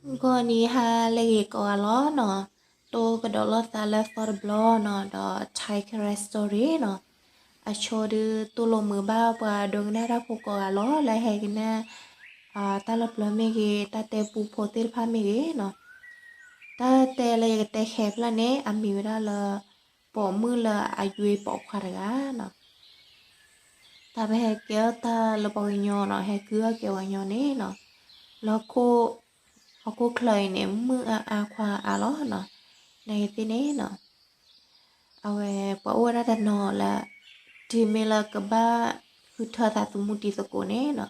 ဂီၤနံၤဟါလၢအဂ့ၤကိးဂၤလီၤနီၤ, တိကဒီးလိာ်သးလၢသီတဘျီနီၤ, ဒီး Thai Karen Story နီၤ, အဆိဒုးတူၢ်လိာ်မုာ်ဘၣ်ပှၤဒိကနၣ်တၢ်ဖိကိးဂၤလီၤ လၢဟဲကနၣ် တၢ်လၢပျၢၤမ့ၢ်ဂ့ၤ တၢ်တဲပူဖိသ့ၣ်တဖၣ်မ့ၢ်ဂ့ၤနီၤ, တၢ်တဲလၢယကတဲခဲဖျၢၣ်န့ၣ် အမံၤဝဲဒၣ်လၢ ပိာ်မုၣ်လၢအယွ့ပိာ်ခွါတဂၤနီၤ. တၢ်ဖဲဟဲကဲထီၣ်တၢ်လၢပှၤကညီနီၤ, ဟဲကုၢ်ထီၣ်ကဲပှၤကညီန့ၣ်နီၤ, လၢ ဟီၣ်ခိၣ်ချၢအံၤန့ၣ် မုၣ်အါအါခွါအါလီၤနီၤ. နာ်က့ၤသ့ၣ်န့ၣ်နီၤ, အဝဲပှၤအိၣ်ဝဲဒၣ်တနီၤလၢ တုၤမ့ၢ်လၢကဘၣ်ဃုထၢသးသမူတံၤသကိးန့ၣ်နီၤ,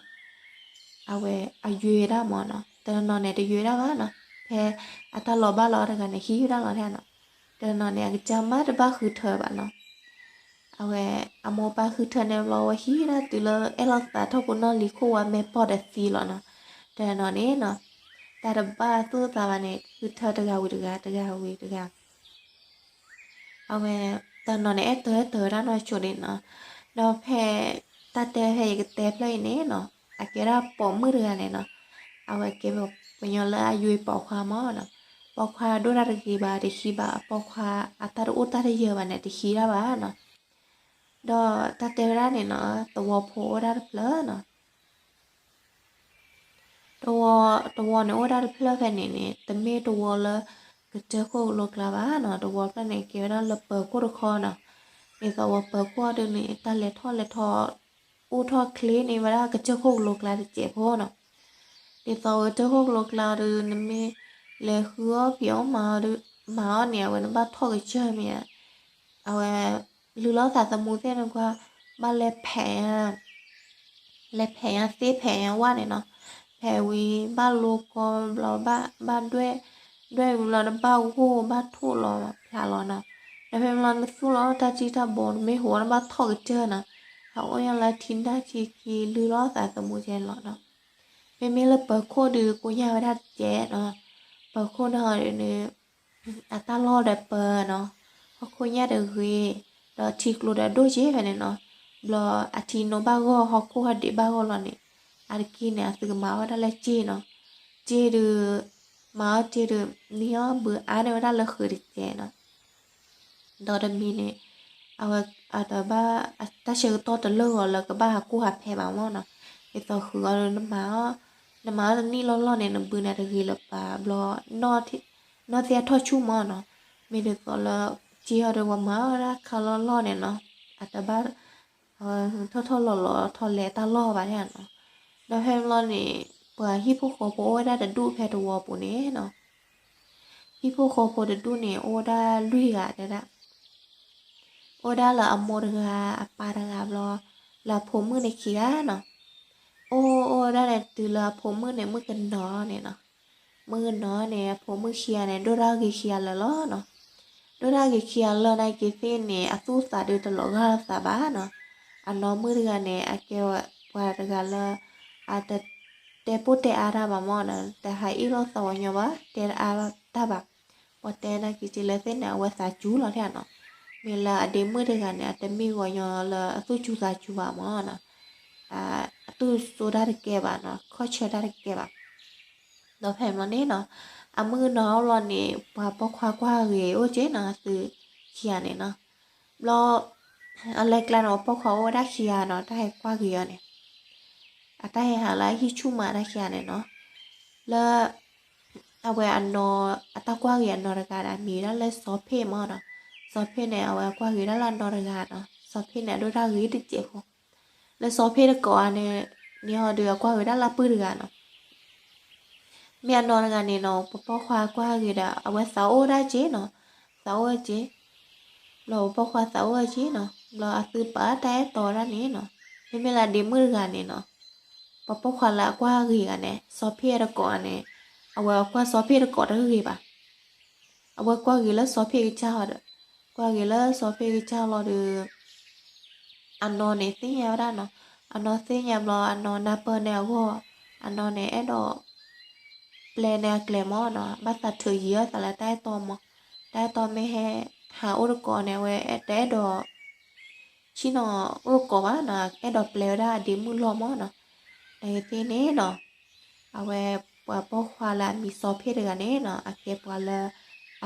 အဝဲအယွ့ဝဲဒၣ်မၢ်နီၤ, တနီၤနီၤန့ၣ် တယွ့ဝဲဒၣ်ဘၣ်နီၤ, ဖဲအတၢ်လီၤဘၣ်လီၤတဂၤန့ၣ် ဟံးဝဲဒၣ်လီၤနီၤ, တနီၤနီၤန့ၣ် အကစၢ်မးတဘၣ်ဃုထၢဘၣ်နီၤ. အဝဲအမိၢ်ပၢ်ဃုထၢန့ၣ်ဘျီ ဝဲဟံးဝဲဒၣ်တုၤလၢအဲၣ်လိာ်သးထီၣ်ကိးနီၣ်လံၤခိၣ်ဝါမဲာ်ပီၢ်ဒီးသံလီၤနီၤ. တနီၤနီၤန့ၣ်နီၤ, တၢ်တဘၣ်သူၣ်သးဘၣ်န့ၣ် ဃုထၢတဂၤဝံၤတဂၤ တဂၤဝံၤတဂၤ အဝဲတနီၤန့ၣ် အဲၣ်တၢၤအဲၣ်တၢၤဝဲဒၣ်နီၢ်ဆိဒံးနီၤ. ဒီးဖဲ တၢ်တဲဖဲယကတဲဖျၢၣ်အံၤန့ၣ်နီၤ, အကဲဒၣ်ပိာ်မုၣ်တဂၤန့ၣ်နီၤ, အဝဲကဲပှၤကညီလၢအယွ့ပိာ်ခွါမၢ်နီၤ, ပိာ်ခွါဒိၣ်တၢ်တဂ့ၤဘၣ် တဟံးဘၣ်အပိာ်ခွါ အတၢ်တအိၣ်တၢ်တယၢၤဘၣ်န့ၣ် တဟံးဒၣ်ဘၣ်နီၤ. ဒီးတၢ်တဲဝဲဒၣ်န့ၣ်နီၤ, သဝီဖိအိၣ်ဝဲဒၣ်တဖျၢၣ်နီၤ. သဝီ, သဝီန့ၣ်အိၣ်ဝဲဒၣ်တဖျၢၣ်ဖဲန့ၣ်န့ၣ် တမ့ၢ်သဝီလၢကစၢၢ်ခိၣ်ကလိကျါဘၣ်နီၤ, သဝီဖျၢၣ်န့ၣ် ကဲဝဲဒၣ်လၢပၢၤခိၣ်တခီနီၤ. ဒ်သိးဝဲပၢၤခိၣ်အီၤဒုးန့ၣ် တၢ်လဲၤထီၣ်လဲၤထီ အိၣ်ထီၣ်ချ့န့ၢ်ဝဲဒၣ်ကစၢၢ်ခိၣ်ကလိကျါတစဲးဖိနီၤ. ဒ်သိးဝဲကစၢၢ်ခိၣ်ကလိကျါအီၤဒုး နမ့ၢ်လဲၤဃုအီၣ်ဖံးအီၣ်မၤအီၤဒုး, မၤအီၤန့ၣ် အဝဲနဘၣ်ထီၣ်ကစၢၢ်မ့ၢ်ဧါ, အဝဲ လုၢ်လီၤသးသမူသ့ၣ်န့ၣ်ကွၢ်, ဘၣ်လဲၤဖဲးညါ လဲၤဖဲးညါသ့ဖဲးညါဝၣ်န့ၣ်နီၤ. ဖဲဝံၤဘၣ်လိကီဘျီ ဘၣ်ဒွဲၣ်, ဒွဲၣ်ဝံၤဘျီနဘၣ်ဂိၢ်ဘၣ်ထိၣ်လီၤဖျးလီၤနီၤ. ဒီးဖဲဘျီနသူၣ်လီၤတၢ်ထံၣ်တၢ်ဘိ နမ့ၢ်ဟူးနဘၣ်ထီၣ်ကစၢၢ်နီၤ. ဟးအိၣ်ညါလၢထံနၢ်ထံခံ လုၢ်လီၤသးသမူကဲလီၤနီၤ. မ့မ့ၢ်လၢပၢၤခိၣ်ဒုးကိညၢ်ဝဲဒၣ်တကဲနီၤ. ပၢၤခိၣ်န့ၣ်ဟီဒုးန့ၣ် အတၢ်လီၢ်ဒီးပၢၤနီၤ, ဟီၣ်ခိၣ်ညၣ်တဂ့ၤ, ဒီးထံကျိဒီးဒိၣ်က့ဖဲန့ၣ်နီၤ. ဘျီအထံနိဘၣ်ဂီၢ် ဟီၣ်ခိၣ်ဟဲဒံးဘၣ်ဂီၢ်လီၤန့ၣ်, အါတက့ၢ်န့ၣ် အသုကမၤအီၣ်ဝဲဒၣ်လၢစ့နီၤ. စ့ဒုး မၤအီၣ်စ့ဒုး နံၤအီၣ်ဘုးအါန့ၢ်ဝဲဒၣ်လၢဃုာ်တကဲနီၤ. ဒီးတမံၤန့ၣ် အဝဲအတဘၣ် တၢ်ဆၢကတီၢ်တလၢာ်ဂီၤလၢကဘၣ်ဟးကူၣ်ဟးဖဲးဘၣ်မၢ်နီၤ. ဒ်သိးဃုာ်အီၤဒီး နမၤအီၤတနံၣ်လီၢ်လီၢ်န့ၣ် နဘုးန့ၣ်တဂ့ၤလၢၤဘၣ် ဘျီ နီၣ်သ့ၣ်အထီၣ်ဆူၣ်မၢ်နီၤ. မ့ၢ်ဒ်သိးလၢ စ့အီၤဒီးပှၤမၤအီၣ်ဝဲဒၣ်ခါလီၢ်လီၢ်န့ၣ်နီၤ, အတဘၣ် ထီၣ်ထီၣ်လီၤလီၤထီၣ်လဲၤတၢ်လီၢ်ဘၣ်န့ၣ်နီၤ. ဒီးဖဲဘျီန့ၣ် ပှၤဟံၣ်ဖိဃီဖိအိၣ်ဝဲဒၣ်တဒူၣ်ဖဲသဝီပူၤန့ၣ်နီၤ. ဟံၣ်ဖိဃီဖိတဒူၣ်န့ၣ် အိၣ်ဝဲဒၣ်လွံၢ်ဂၤတဲဒၣ် အိၣ်ဝဲဒၣ်လၢအမိၢ်တဂၤ အပၢ်တဂၤဘျီ လၢအဖိမုၣ်န့ၣ်ခံဂၤနီၤ. အိၣ်အိၣ်ဝဲဒၣ်န့ၣ် တုၤလၢအဖိမုၣ်န့ၣ် မုၣ်ကနီၤန့ၣ်နီၤ. မုၣ်ကနီၤန့ၣ် အဖိမုၣ်ခံဂၤန့ၣ် ဒိၣ်တၢ်ဂ့ၤခံဂၤလၢာ်လီၤနီၤ. ဒိၣ်တၢ်ဂ့ၤခံဂၤလၢာ်နာ်က့ၤသ့ၣ်န့ၣ် အသူၣ်သးဒုးတလီၤဂာ်လိာ်သးဘၣ်နီၤ. အနီၢ်မုၣ်တဂၤန့ၣ် အကဲပှၤတဂၤလၢ အတတဲပိၢ်တဲအါတၢ်ဘၣ်မၢ်နီၤ, တဟးအ့ၣ်လိာ်သးပှၤကညီဘၣ်, တဲတအါတၢ်ဘၣ်. ပှၤတဲနာ်က့ၤက့ၤလၢသ့ၣ်န့ၣ် အဝဲသးစူၤလီၤထဲနီၤ. မ့ၢ်လၢအဒ့မုၣ်တဂၤန့ၣ် အတမ့ၢ်ပှၤကညီလၢအသူၣ်စူၤသးစူၤဘၣ်မၢ်နီၤ. အသူၣ်စိတၢ်တကဲဘၣ်နီၤ, ခီၣ်ဆၢတၢ်တကဲဘၣ်. ဒီးဖဲမၢ်န့ၣ်နီၤ, အမုၣ်ကနီၤအီၤဘျီန့ၣ် ပှၤပိာ်ခွါကွၢ်ဂ့ၤအိၣ်က့နီၤ, သုခံဂၤန့ၣ်နီၤ. ဘျီ အလဲၤကျါန့ၣ် ပှၤပိာ်ခွါအိၣ်ဝဲဒၣ်ခံဂၤနီၤ, တၢ်ဟဲကွၢ်ဂ့ၤအီၤန့ၣ် အတၢ်ဟဲဟးလၢအဟံၣ်ဆူၣ်မးတၢ်ခံဂၤန့ၣ်နီၤ. လၢ အဝဲအနီၢ် အတၢ်ကွၢ်ဂ့ၤအနီၢ်တဂၤဒီး အမံၤဒၣ်လၢစီၤဖ့ၣ်မၢ်နီၤ. စီၤဖ့ၣ်န့ၣ် အဝဲကွၢ်ဂ့ၤဒၣ်လၢအနီၢ်တဂၤနီၤ. စီၤဖ့ၣ်န့ၣ် အဒိၣ်တၢ်ဂ့ၤတစဲးဖိ လၢစီၤဖ့ၣ်တကိးအန့ၣ် န့ၣ်ဟီဒုး အကွၢ်ဂ့ၤဒၣ်လၢအပုၢ်တဂၤနီၤ. မ့ၢ်အနီၢ်တဂၤန့ၣ်နီၤ ပှၤပိာ်ခွါကွၢ်ဂ့ၤဒီး အဝဲသးအိၣ်ဒၣ်က့နီၤ, သးအိၣ်က့. ဘျီပှၤပိာ်ခွါသးအိၣ်က့နီၤ, ဘျီအသုပာ်တၢ်အဲၣ်တီဝဲဒၣ်န့ၣ်နီၤ. မ့မ့ၢ်လၢဒ့မုၣ်တဂၤန့ၣ်နီၤ, ပှၤပိာ်ခွါလၢအကွၢ်ဂ့ၤဂၤန့ၣ် စီၤဖ့ၣ်တကိးန့ၣ်, အဝဲကွၢ်စီၤဖ့ၣ်တကိးတဂ့ၤဘၣ်. အဝဲကွၢ်ဂ့ၤလၢစီၤဖ့ၣ်ကစၢ်ဒီး, ကွၢ်ဂ့ၤလၢစီၤဖ့ၣ်ကစၢ်လီၤဒီး အနီၢ်န့ၣ်သ့ၣ်ညါဝဲဒၣ်နီၤ, အနီၢ်သ့ၣ်ညါဘျီ အနီၢ်နၢ်ပၢၢ်န့ၢ်အဂီၢ်, အနီၢ်န့ၣ်အဲၣ်ဒိး ပျဲန့ၢ်အကျဲမၢ်နီၤ, ဘၣ်သးထုးယံၤအသးလၢတၢ်အဲၣ်တီမၢ်, တၢ်အဲၣ်တီမ့ၢ်ဟဲ ဟးအိၣ်တကိးန့ၣ် အဝဲတအဲၣ်ဒိး ဆ့ၣ်နီၤအိၣ်တကိးဘၣ်နီၤ, အဲၣ်ဒိးပျဲဝဲဒၣ်အဒ့မုၣ်လီၢ်မၢ်နီၤ. နာ်က့ၤသ့ၣ်န့ၣ်နီၤ, အဝဲ ပှၤပိာ်ခွါလၢအမံၤစီၤဖ့ၣ်တဂၤန့ၣ်နီၤ အကဲပှၤလၢ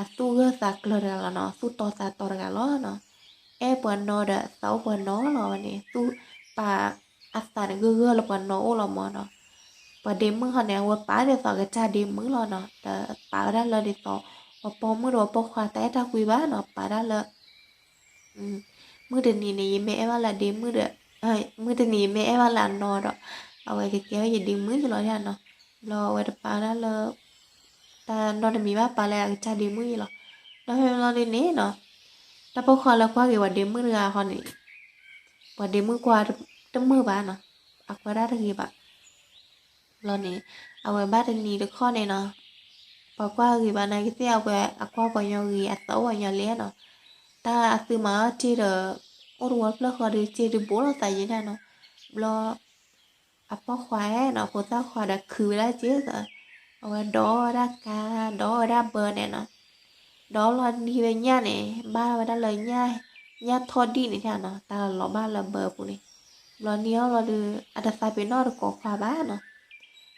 အသူၣ်ဂၢၢ်သးကျၢၤတဂၤလီၤနီၤ သူၣ်တီသးတီတဂၤလီၤနီၤ. အဲၣ်ပှၤနီဒီးသးအိၣ်ပှၤနီလီၤဝဲန့ၣ် သူၣ်ပာ်အသးန့ၣ်ဂၢၢ်ဂၢၢ်လၢပှၤနီအိၣ်လီၤမၢ်နီၤ. ပှၤဒ့မုၣ်ဟီန့ၣ် အဝဲပာ်ဒ်သိးကစၢ်ဒ့မုၣ်လီၤနီၤ ဒီးပာ်ဝဲဒၣ်လၢဒ်သိး ပှၤပိာ်မုၣ်ဒီးပှၤပိာ်ခွါတၢ်အဲၣ်တၢ်ကွံဘၣ်နီၤ ပာ်ဒၣ်လၢ မုၢ်တနံၤန့ၣ် ယမ့ၢ်အဲၣ်ဘၣ်လၢအဒ့မုၣ်ဒီး မုၢ်တနံၤယမ့ၢ်အဲၣ်ဘၣ်လၢအနီဒီး အဝဲကကဲဝဲယဒ့မုၣ်လီၤနီၤ. ဘျီအဝဲတပာ်ဝဲဒၣ်လၢ တၢ်နီတမံၤဘၣ် ပာ်လၢအကစၢ်ဒ့မုၣ်အံၤလီၤ. ဒီးဖဲဘျီဒ်န့ၣ်နီၤ တၢ်ပိာ်ခွါလၢကွၢ်ဂ့ၤပှၤဒ့မုၣ်တဂၤဟီန့ၣ် ပှၤဒ့မုၣ်ကွၢ်တမုာ်ဘၣ်နီၤ အကွၢ်ဒၣ်တဂ့ၤဘၣ်. ဘျီန့ၣ် အဝဲဘၣ်တနံၤတခီန့ၣ်နီၤ ပှၤကွၢ်ဂ့ၤဘၣ်နာ်က့သ့ၣ် အဝဲအကွၢ်ပှၤညီဂ့ၤအသးအိၣ်ပှၤညီလဲၣ်နီၤ. တၢ်အသုမၤအီၣ်တ့ၢ်ဒီး အိၣ်တဝီတဖျၢၣ်ဃီဒီး စ့ဒုးဘိးလိာ်သးယံၤန့ၣ်နီၤ. ဘျီ အပိာ်ခွါနီၤ ဖိသၣ်ခွါဒီးခုးဝဲဒၣ်စ့သး အဝဲဒိးဝဲဒၣ်ကါ ဒိးဝဲဒၣ်ဘၢန့ၣ်နီၤ. ဒီးလီၤနံၤဝဲညၣ်န့ၣ် ဘၣ်ဝဲဒၣ်လၢ ညၣ်ထီၣ်ဒံၣ်န့ၣ်နီၤ တၢ်လီၤဘၣ်လၢဘၢအပူၤန့ၣ်. ဘျီနံၤအီၣ်လီၤဒီး အတသးပ့ၤနီၣ်တကိးခွါဘၣ်နီၤ.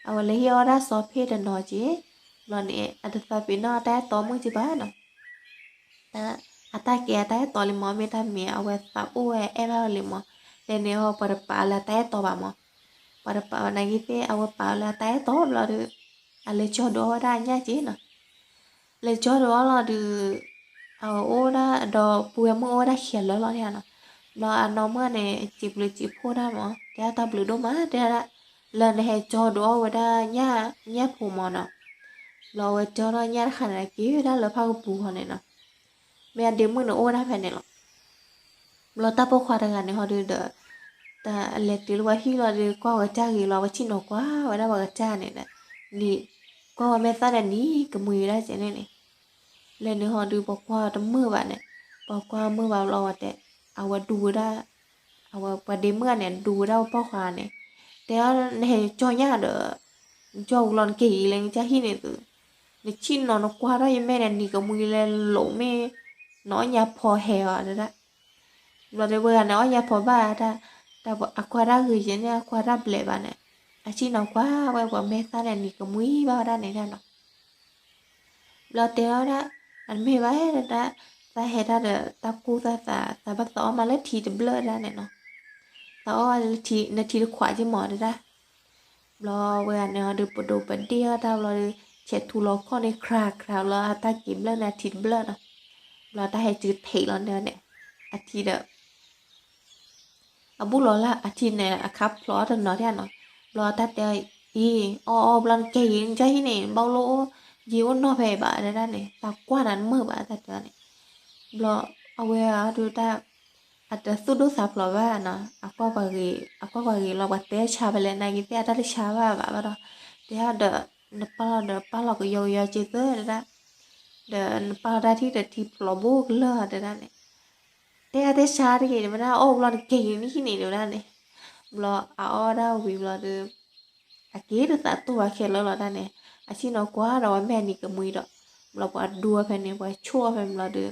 အဝဲလဲၤဟ့ၣ်အီၣ်ဒၣ်စီၤဖ့ၣ်တနီၤက့ၤ. ဘျီန့ၣ် အတသးပ့ၤနီၣ်တၢ်အဲၣ်တီမုၣ်က့ၤဘၣ်နီၤ. အတၢ်ကဲအတၢ်အဲၣ်တီလံမၢ် မ့ၢ်တၢ်မ့ၢ် အဝဲသးအိၣ်ဝဲအဲၣ်ဘၣ်ဝဲလံမၢ်. လဲၤန့ၣ်ဟီ ပှၤတပာ်လၢတၢ်အဲၣ်တီဘၣ်မၢ်. ပှၤတပာ်ဝဲနာ်က့သ့ၣ် အဝဲပာ်ဝဲလၢတၢ်အဲၣ်တီဘျီဒီး အလဲၤကၠီဒုးအီၣ်ဝဲဒၣ်ညၣ်က့ၤနီၤ. လဲၤကၠီဒုးအီၣ်လီၤဒီး အဝဲအိၣ်ဒၣ်ဒီးပုၢ်ဝဲၢ်မုၣ်အိၣ်ဝဲဒၣ်ခံဂၤလၢာ်လီၤနီၤ. ဘျီအနီၢ်မုၣ်န့ၣ် စံးဘျုးစံးဖှိၣ်ဒၣ်မၢ် တဲဒၣ်တၢ်ဘျုးဒိၣ်မး တဲဒၣ် လၢနဟဲကၠီဒုးအီၣ်ဝဲဒၣ်ညၣ် ညၣ်ဖိမၢ်နီၤ. ဘျီအဝဲကၠီထီၣ်ညၣ်တခါန့ၣ် က့ၤဝဲဒၣ်လၢဖၣ်ကပူၤဃီန့ၣ်နီၤ. မ့ၢ်အဒ့မုၣ်န့ၣ်အိၣ်ဝဲဒၣ်ဖဲန့ၣ်လီၤ. ဘျီတၢ်ပိာ်ခွါတဂၤန့ၣ်ဟီဒုးဒီး တၢ်လဲၤတုၤလၢပှၤဟံၣ်လီၤဒီး ကွၢ်ဝဲတၢ်ဂ့ၤလီၤ ပှၤဆ့ၣ်နီၤကွၢ်ဝဲဒၣ်ပှၤကစၢ်န့ၣ်ဒီး နံၤ ကွၢ်ဝဲမဲာ်သၣ်န့ၣ် နံၤကမှံဝဲဒၣ်ကဲန့ၣ်န့ၣ်. လဲၤနုာ်ဟီဒုး ပှၤကွၢ်တမုာ်ဘၣ်န့ၣ် ပှၤကွၢ်မုာ်ဘၣ်ဘျီဝဲတဲ အဝဲဒူဝဲဒၣ် အဝဲပှၤဒ့မုၣ်န့ၣ် ဒူဝဲဒၣ်ပိာ်ခွါန့ၣ် တဲအီၤ နဟဲကၠီညၣ်ဒီး ကၠီဝံၤလီၤနက့ၤယံၤလၢနကစၢ်ဟံၣ်န့ၣ်သု နဆ့ၣ်နီၤနကွၢ်ထီၣ်ယမဲာ်န့ၣ် နံၤကမှံလၢလိၤမ့ၢ် နအီၣ်ညါဖီဟဲအီၤဒၣ်. ဘျီဒီးဝဲဂၤန့ၣ် အီၣ်ညါဖီဘၣ်တၢ် အကွၢ်တၢ်ဂ့ၤယဲန့ၣ် အကွၢ်တၢ်ဘျဲးဘၣ်န့ၣ် အဆ့ၣ်နီၤကွၢ်ဝဲပှၤမဲာ်သၣ်န့ၣ် နံၤကမှံဘၣ်ဝဲဒၣ်န့ၣ်ဒၣ်နီၤ. ဘျီတဲအီၤဒၣ် အတမ့ၢ်ဘၣ်ဒၣ် သးဟဲတၢ်ဒီး တၢ်ကူၣ်သးသး သးဘၣ်သးအီၣ်မးလၢထံတဘျၢၣ်ဒၣ်န့ၣ်နီၤ. သးအီၣ်လၢထံ နထံတခွးက့မၢ်ဒၣ်. ဘျီဝဲဂၤန့ၣ်ဟီဒုး ပဒိးပဒ့ၣ်အီၣ်တၢ်ဘျီဒီး ဆဲးထူလီၤခီၣ်န့ၣ် ခြးခြးဘျီ အတၢ်က့ၤဘျၢၣ်န့ၣ် အထံတဘျၢၣ်နီၤ. ဘျီတၢ်ဟဲစုထံးလီၤန့ၣ်န့ၣ် အထံဒီး အဘူၣ်လီၤလၢအထံန့ၣ် အခါဖျိးအီၣ်တနီၤဒၣ်နီၤ. ဘျီတၢ်တဲအီၤ အံၤ အီၣ်အီၣ်ဘျီနကဲယံၤ နကၢ်ဟံၣ်န့ၣ် ဘၣ်လိၣ်ယံၤအိၣ်နီၢ်ဖဲအံၤဘၣ်ဒၣ်န့ၣ် သးကွၢ်နၤတမုာ်ဘၣ်တၢ်တဲအီၤန့ၣ်. ဘျီအဝဲအီၤဒုးတၢ် အတသူၣ်ဒိၣ်သးဖျိးဘၣ်နီၤ အကွၢ်ပှၤဂ့ၤ အကွၢ်ပှၤဂ့ၤလီၤ ပှၤတဲဆါဖဲလဲၣ်နာ်က့သ့ၣ် အတၢ်တဆါဘၣ်ဘၣ်ဘၣ်ဒီး တဲအီၤဒီး နပာ်လီၤဒီးပာ်လီၤကယီကယီက့ၤသၢဒၣ် ဒီးနပာ်လီၤတၢ်ထံၣ်ဒီးထံဖျိးဘိကလၢာ်တဲဒၣ်န့ၣ်. တဲအါတဲဆါတဂ့ၤန့ၣ် မ့ၢ်ဒၣ်အီၣ်ဘျီနကဲယံၤန့ၣ်ဟံၣ်န့ၣ်တဲဝဲဒၣ်န့ၣ်. ဘျီအအီၣ်ဒၣ်ဝံၤဘျီဒီး အက့ၤတသးတိၢ်ဘၣ်ခဲလၢာ်လီၤဒၣ်န့ၣ် အဆ့ၣ်နီၤကွၢ်ဒီးဝဲမဲာ်နံၤကမှံဒီး ဘျီပှၤဒူဝဲဖဲန့ၣ် ပှၤဆိၣ်အီၤဖဲန့ၣ်ဘျီဒီး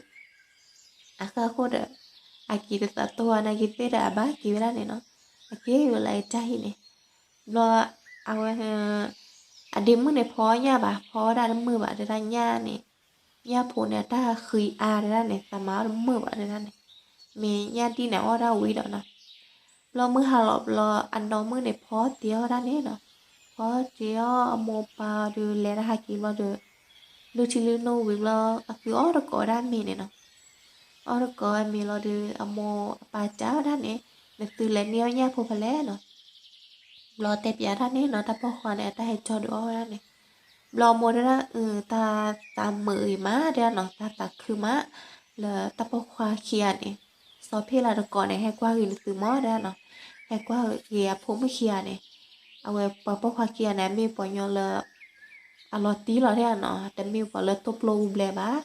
အဃၢဃိဒီး အက့ၤတသးတိၢ်ဘၣ်နာ်က့သ့ၣ်ဒီး အဘၣ်က့ၤဝဲဒၣ်န့ၣ်နီၤ. အက့ၤဝဲလၢအတၢ်ဟံၣ်န့ၣ် ဘျီ အဝဲ အဒ့မုၣ်န့ၣ် ဖီညၣ်ဘၣ် ဖီဝဲဒၣ်တမုာ်ဘၣ်တဲဒၣ်ညၣ်န့ၣ် ညၣ်ဖိန့ၣ် အတၢ်ဃံအါတဲဒၣ်န့ၣ် သးမၤအီၣ်တမုာ်ဘၣ်တဲဒၣ်န့ၣ် မ့ၢ်ညၣ်ဒံၣ်န့ၣ်အီၣ်ဒၣ်ဝံၤဒီးနီၤ. ဘျီမုၢ်ဟါလီၤဘျီ အနီၢ်မုၣ်န့ၣ် ဖီတ့ၢ်အီၣ်ဒၣ်န့ၣ်နီၤ. ဖီတ့ၢ်အီၣ်အမိၢ်ပၢ်အီၤဒီး လဲၤတၢ်ဟးက့ၤဘျီဒီး လုၢ်ထံလုၢ်နိဝံၤဘျီ အသုအီၣ်တကိးဝဲဒၣ်မ့ၤန့ၣ်နီၤ. အီၣ်တကိးဝဲမ့ၤလီၤဒီး အမိၢ်အပၢ်စံးဝဲဒၣ်န့ၣ် နသုလဲၤန့ၢ်အီၣ်ညၣ်ဖိဖဲလဲၣ်နီၤ. ဘျီတဲပျးဒၣ်န့ၣ်နီၤ တၢ်ပိာ်ခွါန့ၣ် အတၢ်ဟဲကၠီဒုးအီၣ်ဝဲဒၣ်န့ၣ်. ဘျီအမိၢ်တဲဒၣ် အၢ တၢ်သးမုာ်ဂ့ၤမးတဲဒၣ်နီၤ တၢ်သးခုမး လၢတၢ်ပိာ်ခွါခံဂၤန့ၣ် စီၤဖ့ၣ်လၢတကိးန့ၣ် ဟဲကွၢ်ဂ့ၤနသုမးတဲဒၣ်နီၤ. ဟဲကွၢ်ဂ့ၤအဖိမုၣ်ခံဂၤန့ၣ် အဝဲပှၤပိာ်ခွါခံဂၤန့ၣ် အမ့ၢ်ပှၤညီလၢ အလီၤတံၢ်လီၤတဲဒၣ်နီၤ တမ့ၢ်ပှၤလၢတိၢ်ပျိၢ်အူဘျဲဘၣ်.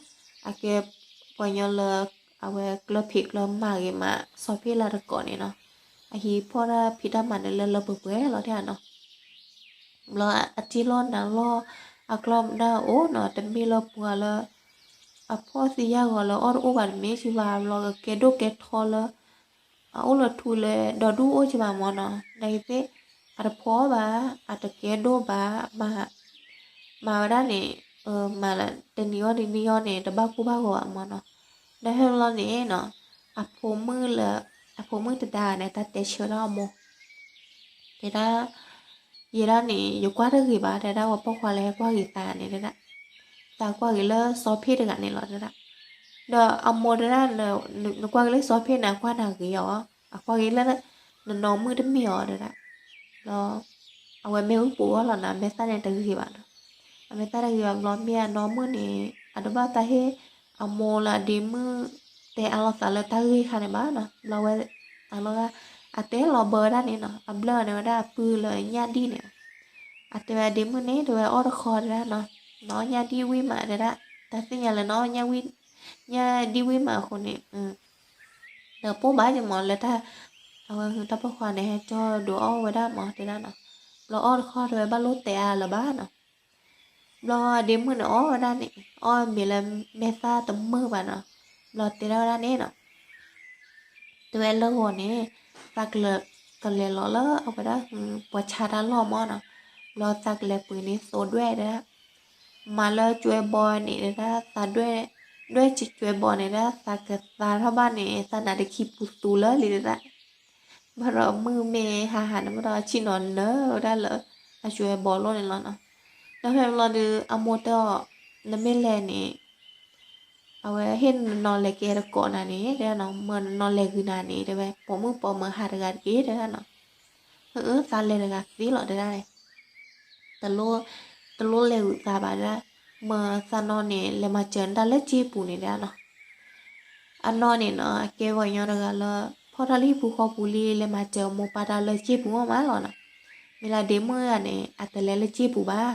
အကဲပှၤညီလၢ အဝဲကျၢၢ်ဖံးကျၢၢ်မၤဂ့ၤမး စီၤဖ့ၣ်လၢတကိးန့ၣ်နီၤ. အဟံးဖီၣ်တၢ်ဖံးတၢ်မၤန့ၣ်လၢလၢပှဲၤပှဲၤလီၤတဲဒၣ်နီၤ. ဘျီအတ့ၢ်လီၤနၤလီၤ အကျီၢ်မနၢ်အိၣ်နီၤ တမ့ၢ်လၢပှၤလၢ အဖှီၣ်သံယာ်ဂီၤလၢအီၣ်တအိၣ်ဘၣ်တမ့ၢ်က့ၤဘၣ် ဘျီကကဲဒိၣ်ကဲထီလၢ အအိၣ်လၢထူလၢဒီဒူၣ်အိၣ်က့ၤဘၣ်မၢ်နီၤ နာ်က့သ့ၣ် အတဖှီၣ်ဘၣ် အတကဲဒိၣ်ဘၣ် မၤ မၤဝဲဒၣ်န့ၣ်, မၤလၢတနံၤအီၤတနံၤအီၤန့ၣ် တဘၣ်ကိၢ်ဘၣ်ဂီၤဘၣ်မၢ်နီၤ. ဒီးဖဲလီၤန့ၣ်နီၤ, အဖိမုၣ်လၢ, အဖိမုၣ်တဒါန့ၣ် တၢ်တဲဆၢဒၣ်အမိၢ်, တဲဒၣ်, ယဲဒၣ်န့ၣ် ယကွၢ်တဂ့ၤဘၣ် တဲဒၣ်, ပှၤပိာ်ခွါလၢဟဲကွၢ်ဂ့ၤသးန့ၣ်တဲဒၣ်, သးကွၢ်ဂ့ၤလၢစီၤဖ့ၣ်တဂၤန့ၣ်လီၤတဲဒၣ်. ဒီးအမိၢ်တဲဒၣ်, နကွၢ်က့ၤလၢစီၤဖ့ၣ်န့ၣ် အကွၢ်နၤဂ့ၤအီၤ, အကွၢ်က့ၤလၢနနီၢ်မုၣ်တမ့ၢ်အီၤတဲဒၣ်. ဒီးအဝဲမ့ၢ်ဝံပူၤအီၤလီၤနီၤ, အမဲာ်သၣ်န့ၣ်တဂ့ၤဘၣ်နီၤ. အမဲာ်သၣ်တဂ့ၤဘၣ်ဘျီ မ့ၢ်အနီၢ်မုၣ်န့ၣ် အတဘၣ်သးဟ့ၣ်အမိၢ်လၢအဒ့မုၣ်တဲအါလိာ်သးလၢတၢ်ဂ့ၢ်ခါန့ၣ်ဘၣ်နီၤ. ဘျီဝဲ, အလီၤဂာ်, အတဲလီၤဘၢဝဲဒၣ်န့ၣ်နီၤ, အဘျၢၣ်န့ၣ်ဝဲဒၣ်အပုၢ်လၢညၣ်ဒံၣ်န့ၣ်, အတဲဝဲအဒ့မုၣ်န့ၣ် တဲဝဲအီၣ်တခီတဲဒၣ်နီၤ, နအီၣ်ညၣ်ဒံၣ်ဝံၣ်မးတဲဒၣ်, တၢ်သ့ၣ်ညါလၢနအီၣ်ညၣ်ဝံၣ်, ညၣ်ဒံၣ်ဝံၣ်မးအဃိန့ၣ်, ဒီးပိၢ်ဘၣ်ယမၢ်လၢတၢ်, အဝဲဟုတၢ်ပိာ်ခွါန့ၣ် ဟဲကၠီဒိးအီၣ်ဝဲဒၣ်မၢ်တဲဒၣ်နီၤ. ဘျီအီၣ်တခီတဲဝဲဘၣ်လိၣ်တဲအါလၢၤဘၣ်နီၤ. ဘျီအဒ့မုၣ်န့ၣ်အီၣ်ဝဲဒၣ်န့ၣ် အီၣ်မ့ၤလၢမဲာ်သၣ်တမုာ်ဘၣ်နီၤ. ဘျီတဲဒၣ်ဝဲဒၣ်န့ၣ်နီၤ, တဲဝဲလၢဂီၤန့ၣ်, သးကလဲၤလီၤလၢအဝဲဒၣ်ဟု ပှၤဆါတၢ်လီၢ်မၢ်နီၤ. ဘျီသးကလဲၤပှ့ၤန့ၢ်သိဒွဲၣ်တဲဒၣ်, မၤလၢကွဲဘီန့ၣ်တဲဒၣ်, သးဒွဲၣ်, ဒွဲၣ်ကွဲဘီန့ၣ်ဒၣ် သးကသါထီၣ်ဘၣ်န့ၣ် သးနါတခံပူၤသူလၢလံတဲဒၣ်. ဘၣ်ဒီးမုၢ်မ့ၢ်ဟါဟါန့ၣ်ဘၣ်ဒီး ဆ့ၣ်နီၤနၢၤဝဲဒၣ်လၢအကွဲဘီလိၣ်န့ၣ်လီၤနီၤ. ဒီးဖဲန့ၣ်ဘျီဒီး အမိၢ်တဲအီၤ, နမ့ၢ်လဲၤန့ၣ်, အဝဲဟ့ၣ်နနီၢ်လဲၤကဲတကိးနၤန့ၣ် တဲဒၣ်နီၤ, မၢနနီၢ်လဲၤဂုာ်နၤန့ၣ် တဲဝဲ ပိာ်မုၣ်ပိာ်မၢၤဟးတဂၤတက့ၢ် တဲဒၣ်နီၤ. အၢ သးလဲၤတဂၤသ့လီၤ တဲဒၣ်န့ၣ်, တလိၣ်လဲၤဂုာ်သးဘၣ်ဒၣ်, မၢသးနီၢ်န့ၣ် လဲၤမၤစၢၤနတၢ်လၢစ့ပူၤန့ၣ် တဲဒၣ်နီၤ. အနီၢ်န့ၣ်နီၤ အကဲပှၤကညီတဂၤလၢ ဖီၣ်တၢ်လၢဟံၣ်ပူၤဃီပူၤလံ လဲၤမၤစၢၤမိၢ်ပၢ်တၢ်လၢစ့ပူၤမးမးလီၤနီၤ. မ့ၢ်လၢဒ့မုၣ်တဂၤန့ၣ် အတလဲၤလၢစ့ပူၤဘၣ်.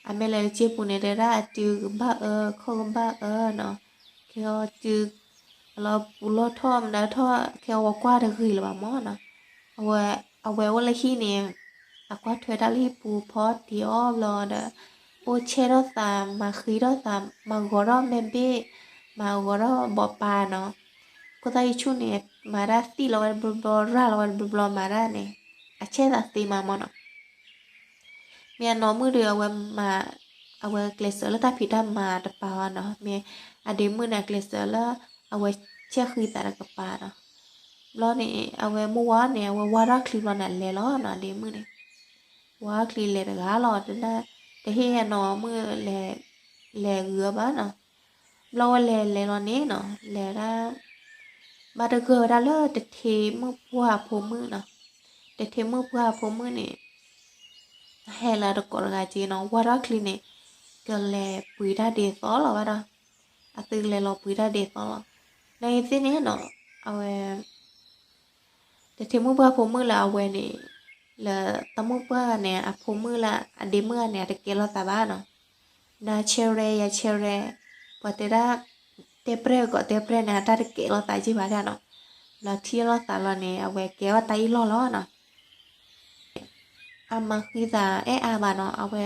အမ့ၢ်လဲၤလၢစ့ပူၤန့ၣ် တဲဒၣ်အစုကဘၣ်အၢ ခီၣ်ကဘၣ်အၢနီၤ. ခဲအီၤစု အလီၤပူၤလီၢ်ထီၣ်မတၤထီၣ် ခဲအီၤဝဲကွၢ်တဂ့ၤလၢၤဘၣ်မၢ်နီၤ. အဝဲ, အဝဲအိၣ်လၢဟံၣ်န့ၣ် အကွၢ်ထွဲတၢ်လၢဟံၣ်ပူၤဖီတ့ၢ်အီၣ်ဘျီဒီး အိၣ်ဆဲထီၣ်သး မၤဃံထီၣ်သး မၤဂီၤထီၣ်မဲဘ့ၣ် မၤဂီၤထီၣ်ဘီးပၤနီၤ. ခိၣ်သၣ်ယဆူၣ်န့ၣ် မၤဒၣ်သံၣ်လီၤဝဲတဘျီဘျီ ရၢ်လီၤဝဲတဘျီဘျီမၤဒၣ်န့ၣ် အဆဲသးသ့မးမၢ်နီၤ. မ့ၢ်အနီၢ်မုၣ်ဒီး အဝဲမၤ, အဝဲကျဲးစၢးလၢတၢ်ဖံးတၢ်မၤတပၤဘၣ်နီၤ. မ့ၢ်အဒ့မုၣ်န့ၣ် အကျဲးစၢးလၢ အဝဲဆဲဃံသးတကပၤနီၤ. ဘျီန့ၣ် အဝဲမုၢ်ဝါန့ၣ် အဝဲဝါထီၣ်ချံဘျီန့ၣ် အလဲၤလီၤနီၤ ဒ့မုၣ်န့ၣ်. ဝါထီၣ်ချံလဲၤတဂၤလီၤ တဟ့ၣ်အနီၢ်မုၣ်လဲၤဂုၤဘၣ်နီၤ. ဘျီဝဲလဲၤလဲၤလီၤန့ၣ်နီၤ လဲၤဒၣ် ဘၣ်တဂၢၢ်ဝဲဒၣ်လၢတထ့မုၣ်ပှၢ်အဖိမုၣ်နီၤ. တထ့မုၣ်ပှၢ်အဖိမုၣ်န့ၣ် ဟဲလၢတကိးတဂၤက့နီၤ ဝါထီၣ်ချံန့ၣ် ကလဲၤပှ့ၤတၢ်ဒ်သိးလီၤဘၣ်ဒီး အသုကလဲၤလီၤပှ့ၤတၢ်ဒ်သိးလီၤ. နာ်က့သ့ၣ်န့ၣ်နီၤ အဝဲ တထ့မုၣ်ပှၢ်ဖိမုၣ်လၢအဝဲန့ၣ် လၢတၢ်မုၣ်ပှၢ်ဂၤန့ၣ် အဖိမုၣ်လၢအဒ့မုၣ်ဂၤန့ၣ် အတကဲလိာ်သးဘၣ်နီၤ. နၤဆဲရဲ ယၤဆဲရဲ ပှၤတဲဒၣ် တဲပြဲၢ်ကီးတဲပြဲၢ်န့ၣ် အတၢ်တကဲလိာ်သးက့ဘၣ်ဒၣ်နီၤ. ဘျီထံၣ်လိာ်သးလီၤန့ၣ် အဝဲကဲအီၣ်တၢ်အ့ၣ်လိာ်လီၤနီၤ. အမၤဃံသးအဲၣ်အါဘၣ်နီၤ အဝဲ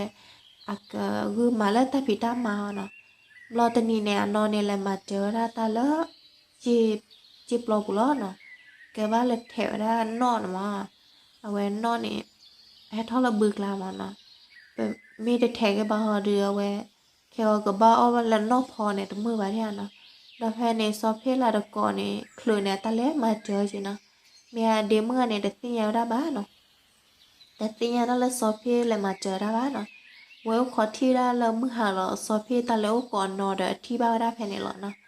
အကဂုာ်မၤလၢတၢ်ဖံးတၢ်မၤအီၤနီၤ. ဘျီတနံၤန့ၣ် အနီၢ်န့ၣ်လဲၤမၤစၢၤဝဲဒၣ်တၢ်လၢ စ့ပျီပူၤလီၤနီၤ. ကဲဘၣ်လဲၤထဲးဝဲဒၣ်နီၣ်န့ၣ်မး အဝဲနီၣ်န့ၣ် ဟဲထီၣ်လၢဘုကျါမးနီၤ. ပမ့ၢ်တထဲးက့ၤဘၣ်ဟီဒီး အဝဲ ခဲအံၤကဘၣ်အီၣ်ဘၣ်လၢနီၣ်ဖီန့ၣ် တမုာ်ဘၣ်ဒၣ်နီၤ. ဒီးဖဲန့ၣ် စီၤဖ့ၣ်လၢတကိးန့ၣ် ချုးန့ၣ် အတၢ်လဲၤမၤစၢၤက့နီၤ. မ့ၢ်အဒ့မုၣ်ဂၤန့ၣ် တသ့ၣ်ညါဝဲဒၣ်ဘၣ်နီၤ. တသ့ၣ်ညါတၢ်လၢစီၤဖ့ၣ်လဲၤမၤစၢၤတၢ်ဘၣ်နီၤ. ဝဲအိၣ်ခိးထံၣ်ဝဲဒၣ်လၢမုၢ်ဟါလီၤ စီၤဖ့ၣ်တၢ်လဲၤအိၣ်ကိးအနီၤဒီး အထံၣ်ဘၣ်ဝဲဒၣ်ဖဲန့ၣ်လီၤနီၤ.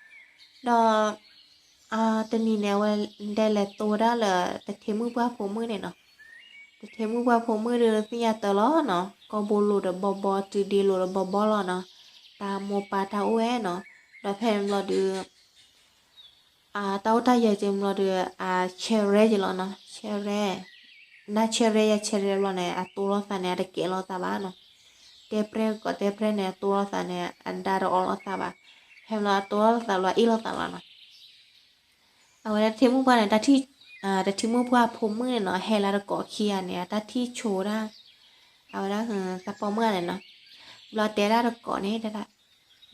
ဒီး တနံၤန့ၣ် အဝဲဒဲလဲၤတိဝဲဒၣ်လၢ တထံမုၣ်ပှၢ်ဖိမုၣ်န့ၣ်နီၤ. တထံမုၣ်ပှၢ်ဖိမုၣ်ဒီးသ့ၣ်ညါတၢ်လီၤနီၤ. ကိာ်ဘိလိၤဒီးဘီဘီ တုၤဒ့လိၤဒီးဘီဘီလီၤနီၤ. တၢ်မိၢ်ပၢ်တၢ်အိၣ်ဝဲနီၤ. ဒီးဖဲန့ၣ်ဘျီဒီး အတၢ်အိၣ်တၢ်ယၢၤက့ၤဘျီဒီး အဆဲရဲက့ၤလီၤနီၤ. ဆဲရဲ နၤဆဲရဲ ယၤဆဲရဲဘျီန့ၣ် အတိၢ်လိာ်သးန့ၣ် အတကဲလိာ်သးဘၣ်နီၤ. တဲပြဲၢ်ကီးတဲပြဲၢ်န့ၣ် အတိၢ်လိာ်သးန့ၣ် အဒါတအိၣ်လိာ်သးဘၣ်. ဖဲဘျီအတိၢ်လိာ်သးဘျီ အ့ၣ်လိာ်သးလီၤနီၤ. အဝဲဒၣ်တထံမုၣ်ပှၢ်န့ၣ် တၢ်ထံၣ်, တထံမုၣ်ပှၢ်ဖိမုၣ်န့ၣ်နီၤ ဟဲလၢတကိးခံဂၤန့ၣ် အတၢ်ထံၣ်ဆိဒၣ် အဝဲဒၣ်သးပှၢ်မုၣ်ဂၤန့ၣ်နီၤ. ဘျီတဲဒၣ်တကိးန့ၣ်တဲဒၣ်,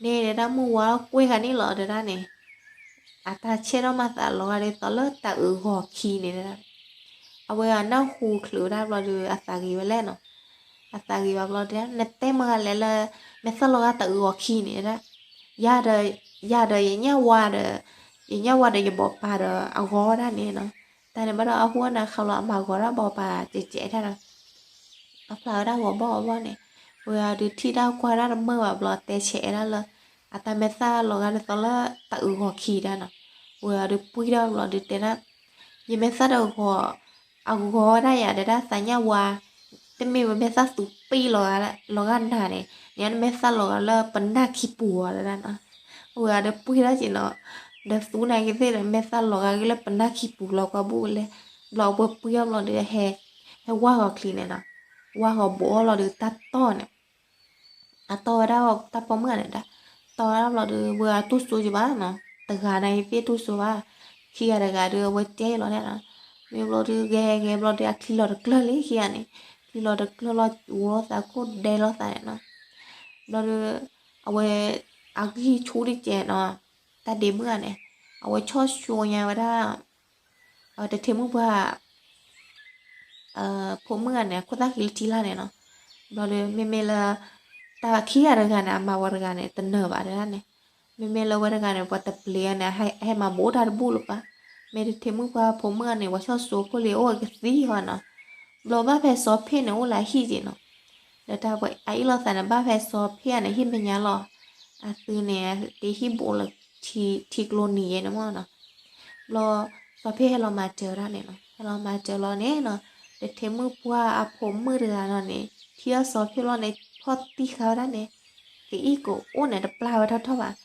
န့ၣ်တဲဒၣ်မုၢ်ဝါကွ့ၢ်ဂၤန့ၣ်လီၤတဲဒၣ်န့ၣ်. အတၢ်ဆဲထီၣ်မၤသးလီၤဂာ်ဒ်သိးလၢတၢ်အုးဂီၤခံန့ၣ်တဲဒၣ်. အဝဲအနၢ်ဟူချုးဝဲဒၣ်ဘျီဒီး အသးဂ့ၤဝဲလဲၣ်နီၤ. အသးဂ့ၤဘၣ်ဘျီတဲဒၣ် နတဲမတၤဂၤလဲၣ်လၢ မဲာ်သၣ်လီၤဂာ်တၢ်အုးဂီၤခံန့ၣ်ဒၣ်, ယၤဒီး, ယၤဒီးယညၣ်ဝါဒီး, ယညၣ်ဝါဒီးယဘီပၤဒီးအဂီၤဒၣ်န့ၣ်နီၤ, တၢ်န့ၣ်ဘၣ်ဒီးအဃိန့ၣ် ခးလီၤအမၤဂီၤဒၣ်ဘီပၤကဲးကဲးဒၣ်နီၤ အဖျါဝဲဒၣ်ဂီၤဘီၣ်ဂီၤဘီၣ်န့ၣ်, ဝဲအီၤဒုးထံၣ်တၢ်ကွၢ်ဒၣ်တမုာ်ဘၣ်ဘျီ တဲဆဲးဒၣ်လၢ အတၢ်မဲာ်သၣ်လီၤဂာ်ဒ်သိးလၢတၢ်အုးဂီၤခံဒၣ်နီၤ, ဝဲအီၤဒုးပှံၢ်ထီၣ်ဘျီဒုးတဲဒၣ်, ယမဲာ်သၣ်တဂီၤ, အဂီၤဝဲဒၣ်ယၤဒၣ်သးညၣ်ဝါ, တမ့ၢ်ဝဲမဲာ်သၣ်သူပံၢ်လီၤဂာ်, လီၤဂာ်နၤန့ၣ်, နမဲာ်သၣ်လီၤဂာ်လၢပနၢ်ခံပူၤအီၤဒၣ်နီၤ, ဝဲအီၤဒုးပှံၢ်ထီၣ်က့ၤနီၤ, ဒီးသူနာ်က့ၤသ့ၣ်ဒီး မဲာ်သၣ်လီၤဂာ်ဂ့ၤလၢပနၢ်ခံပူၤလီၤကွၢ်ဘူၣ်လဲၣ်, ဘျီအဝဲပှံၢ်ထီၣ်ဘျီဒုးဟဲ, ဟဲဝါဂီၤချံန့ၣ်နီၤ, ဝါဂီၤဘိးအီၤလီၤဒုးတၢ်တီၢ်န့ၣ် အတီၢ်ဝဲဒၣ်တၢ်ပိာ်မုၣ်ဂၤန့ၣ်ဒၣ်, တီၢ်ဝဲဒၣ်ဘျီဒီး ဝဲအတူၢ်စိက့ၤဘၣ်နီၤ, တဂၤနာ်က့ၤသ့ၣ်တူၢ်စိဘၣ်, ခံဂၤတဂၤဒီး အဝဲတဲလီၤန့ၣ်နီၤ, မ့ၢ်ဘျီဒီး ဂဲၤဂဲၤဘျီဒီး အချံလီၤတကျၢၢ်လံခံဂၤန့ၣ်, ချံလီၤတကျၢၢ်လီၤ ဝီလိာ်သးခိၣ်ဒဲလိာ်သးန့ၣ်နီၤ, ဘျီဒီး အဝဲ အဂံၢ်ဆူၣ်တကဲးနီၤ, တၢ်ဒ့မုၣ်ဂၤန့ၣ်, အဝဲဆီၣ်ဆိညါဝဲဒၣ် တထံမုၣ်ပှၢ် ဖိမုၣ်ဂၤန့ၣ် အခိၣ်သၣ်ဃံလၢထံလာ်န့ၣ်နီၤ, ဘျီဒီး မ့မ့ၢ်လၢ တၢ်ခံဂၤတဂၤန့ၣ် အမၤဝဲတဂၤန့ၣ် တနၢၤဘၣ်ဒၣ်န့ၣ်, မ့မ့ၢ်လၢဝဲတဂၤန့ၣ် ပှၤတပျ့ၤန့ၣ် ဟဲမၤဘူးတၢ်တဘူၣ်လၢၤဘၣ်, မ့ၢ်တထံမုၣ်ပှၢ်ဖိမုၣ်ဂၤန့ၣ် ပှၤဆီၣ်ဆိခိၣ်လံ အိၣ်ဝဲကသံဃီနီၤ, ဘျီဘၣ်ဖဲစီၤဖ့ၣ်န့ၣ် အိၣ်လၢအဟံၣ်က့ၤနီၤ, ဒီးတၢ်ပှၤအအ့ၣ်လိာ်သးန့ၣ် ဘၣ်ဖဲစီၤဖ့ၣ်ဂၤန့ၣ် ဟံၣ်မဲာ်ညါလီၤ, အသုန့ၣ် တ့ဟံၣ်ဘူးလၢ ထံကျိနံၤယဲန့ၣ်မ့ၢ်နီၤ, ဘျီ စီၤဖ့ၣ်ဟဲလီၤမၤစၢၤဒၣ်န့ၣ်နီၤ, ဟဲလီၤမၤစၢၤလီၤန့ၣ်နီၤ, တထံမုၣ်ပှၢ်အဖိမုၣ်တဂၤနီၤန့ၣ် ထံၣ်အီၤစီၤဖ့ၣ်လီၤန့ၣ် ဖီၣ်တံၢ်ဃာ်ဝဲဒၣ်န့ၣ်, ကအံၣ်ကအိၣ်န့ၣ်တပျၢ်ဝဲထီၣ်ထီၣ်ဘၣ်,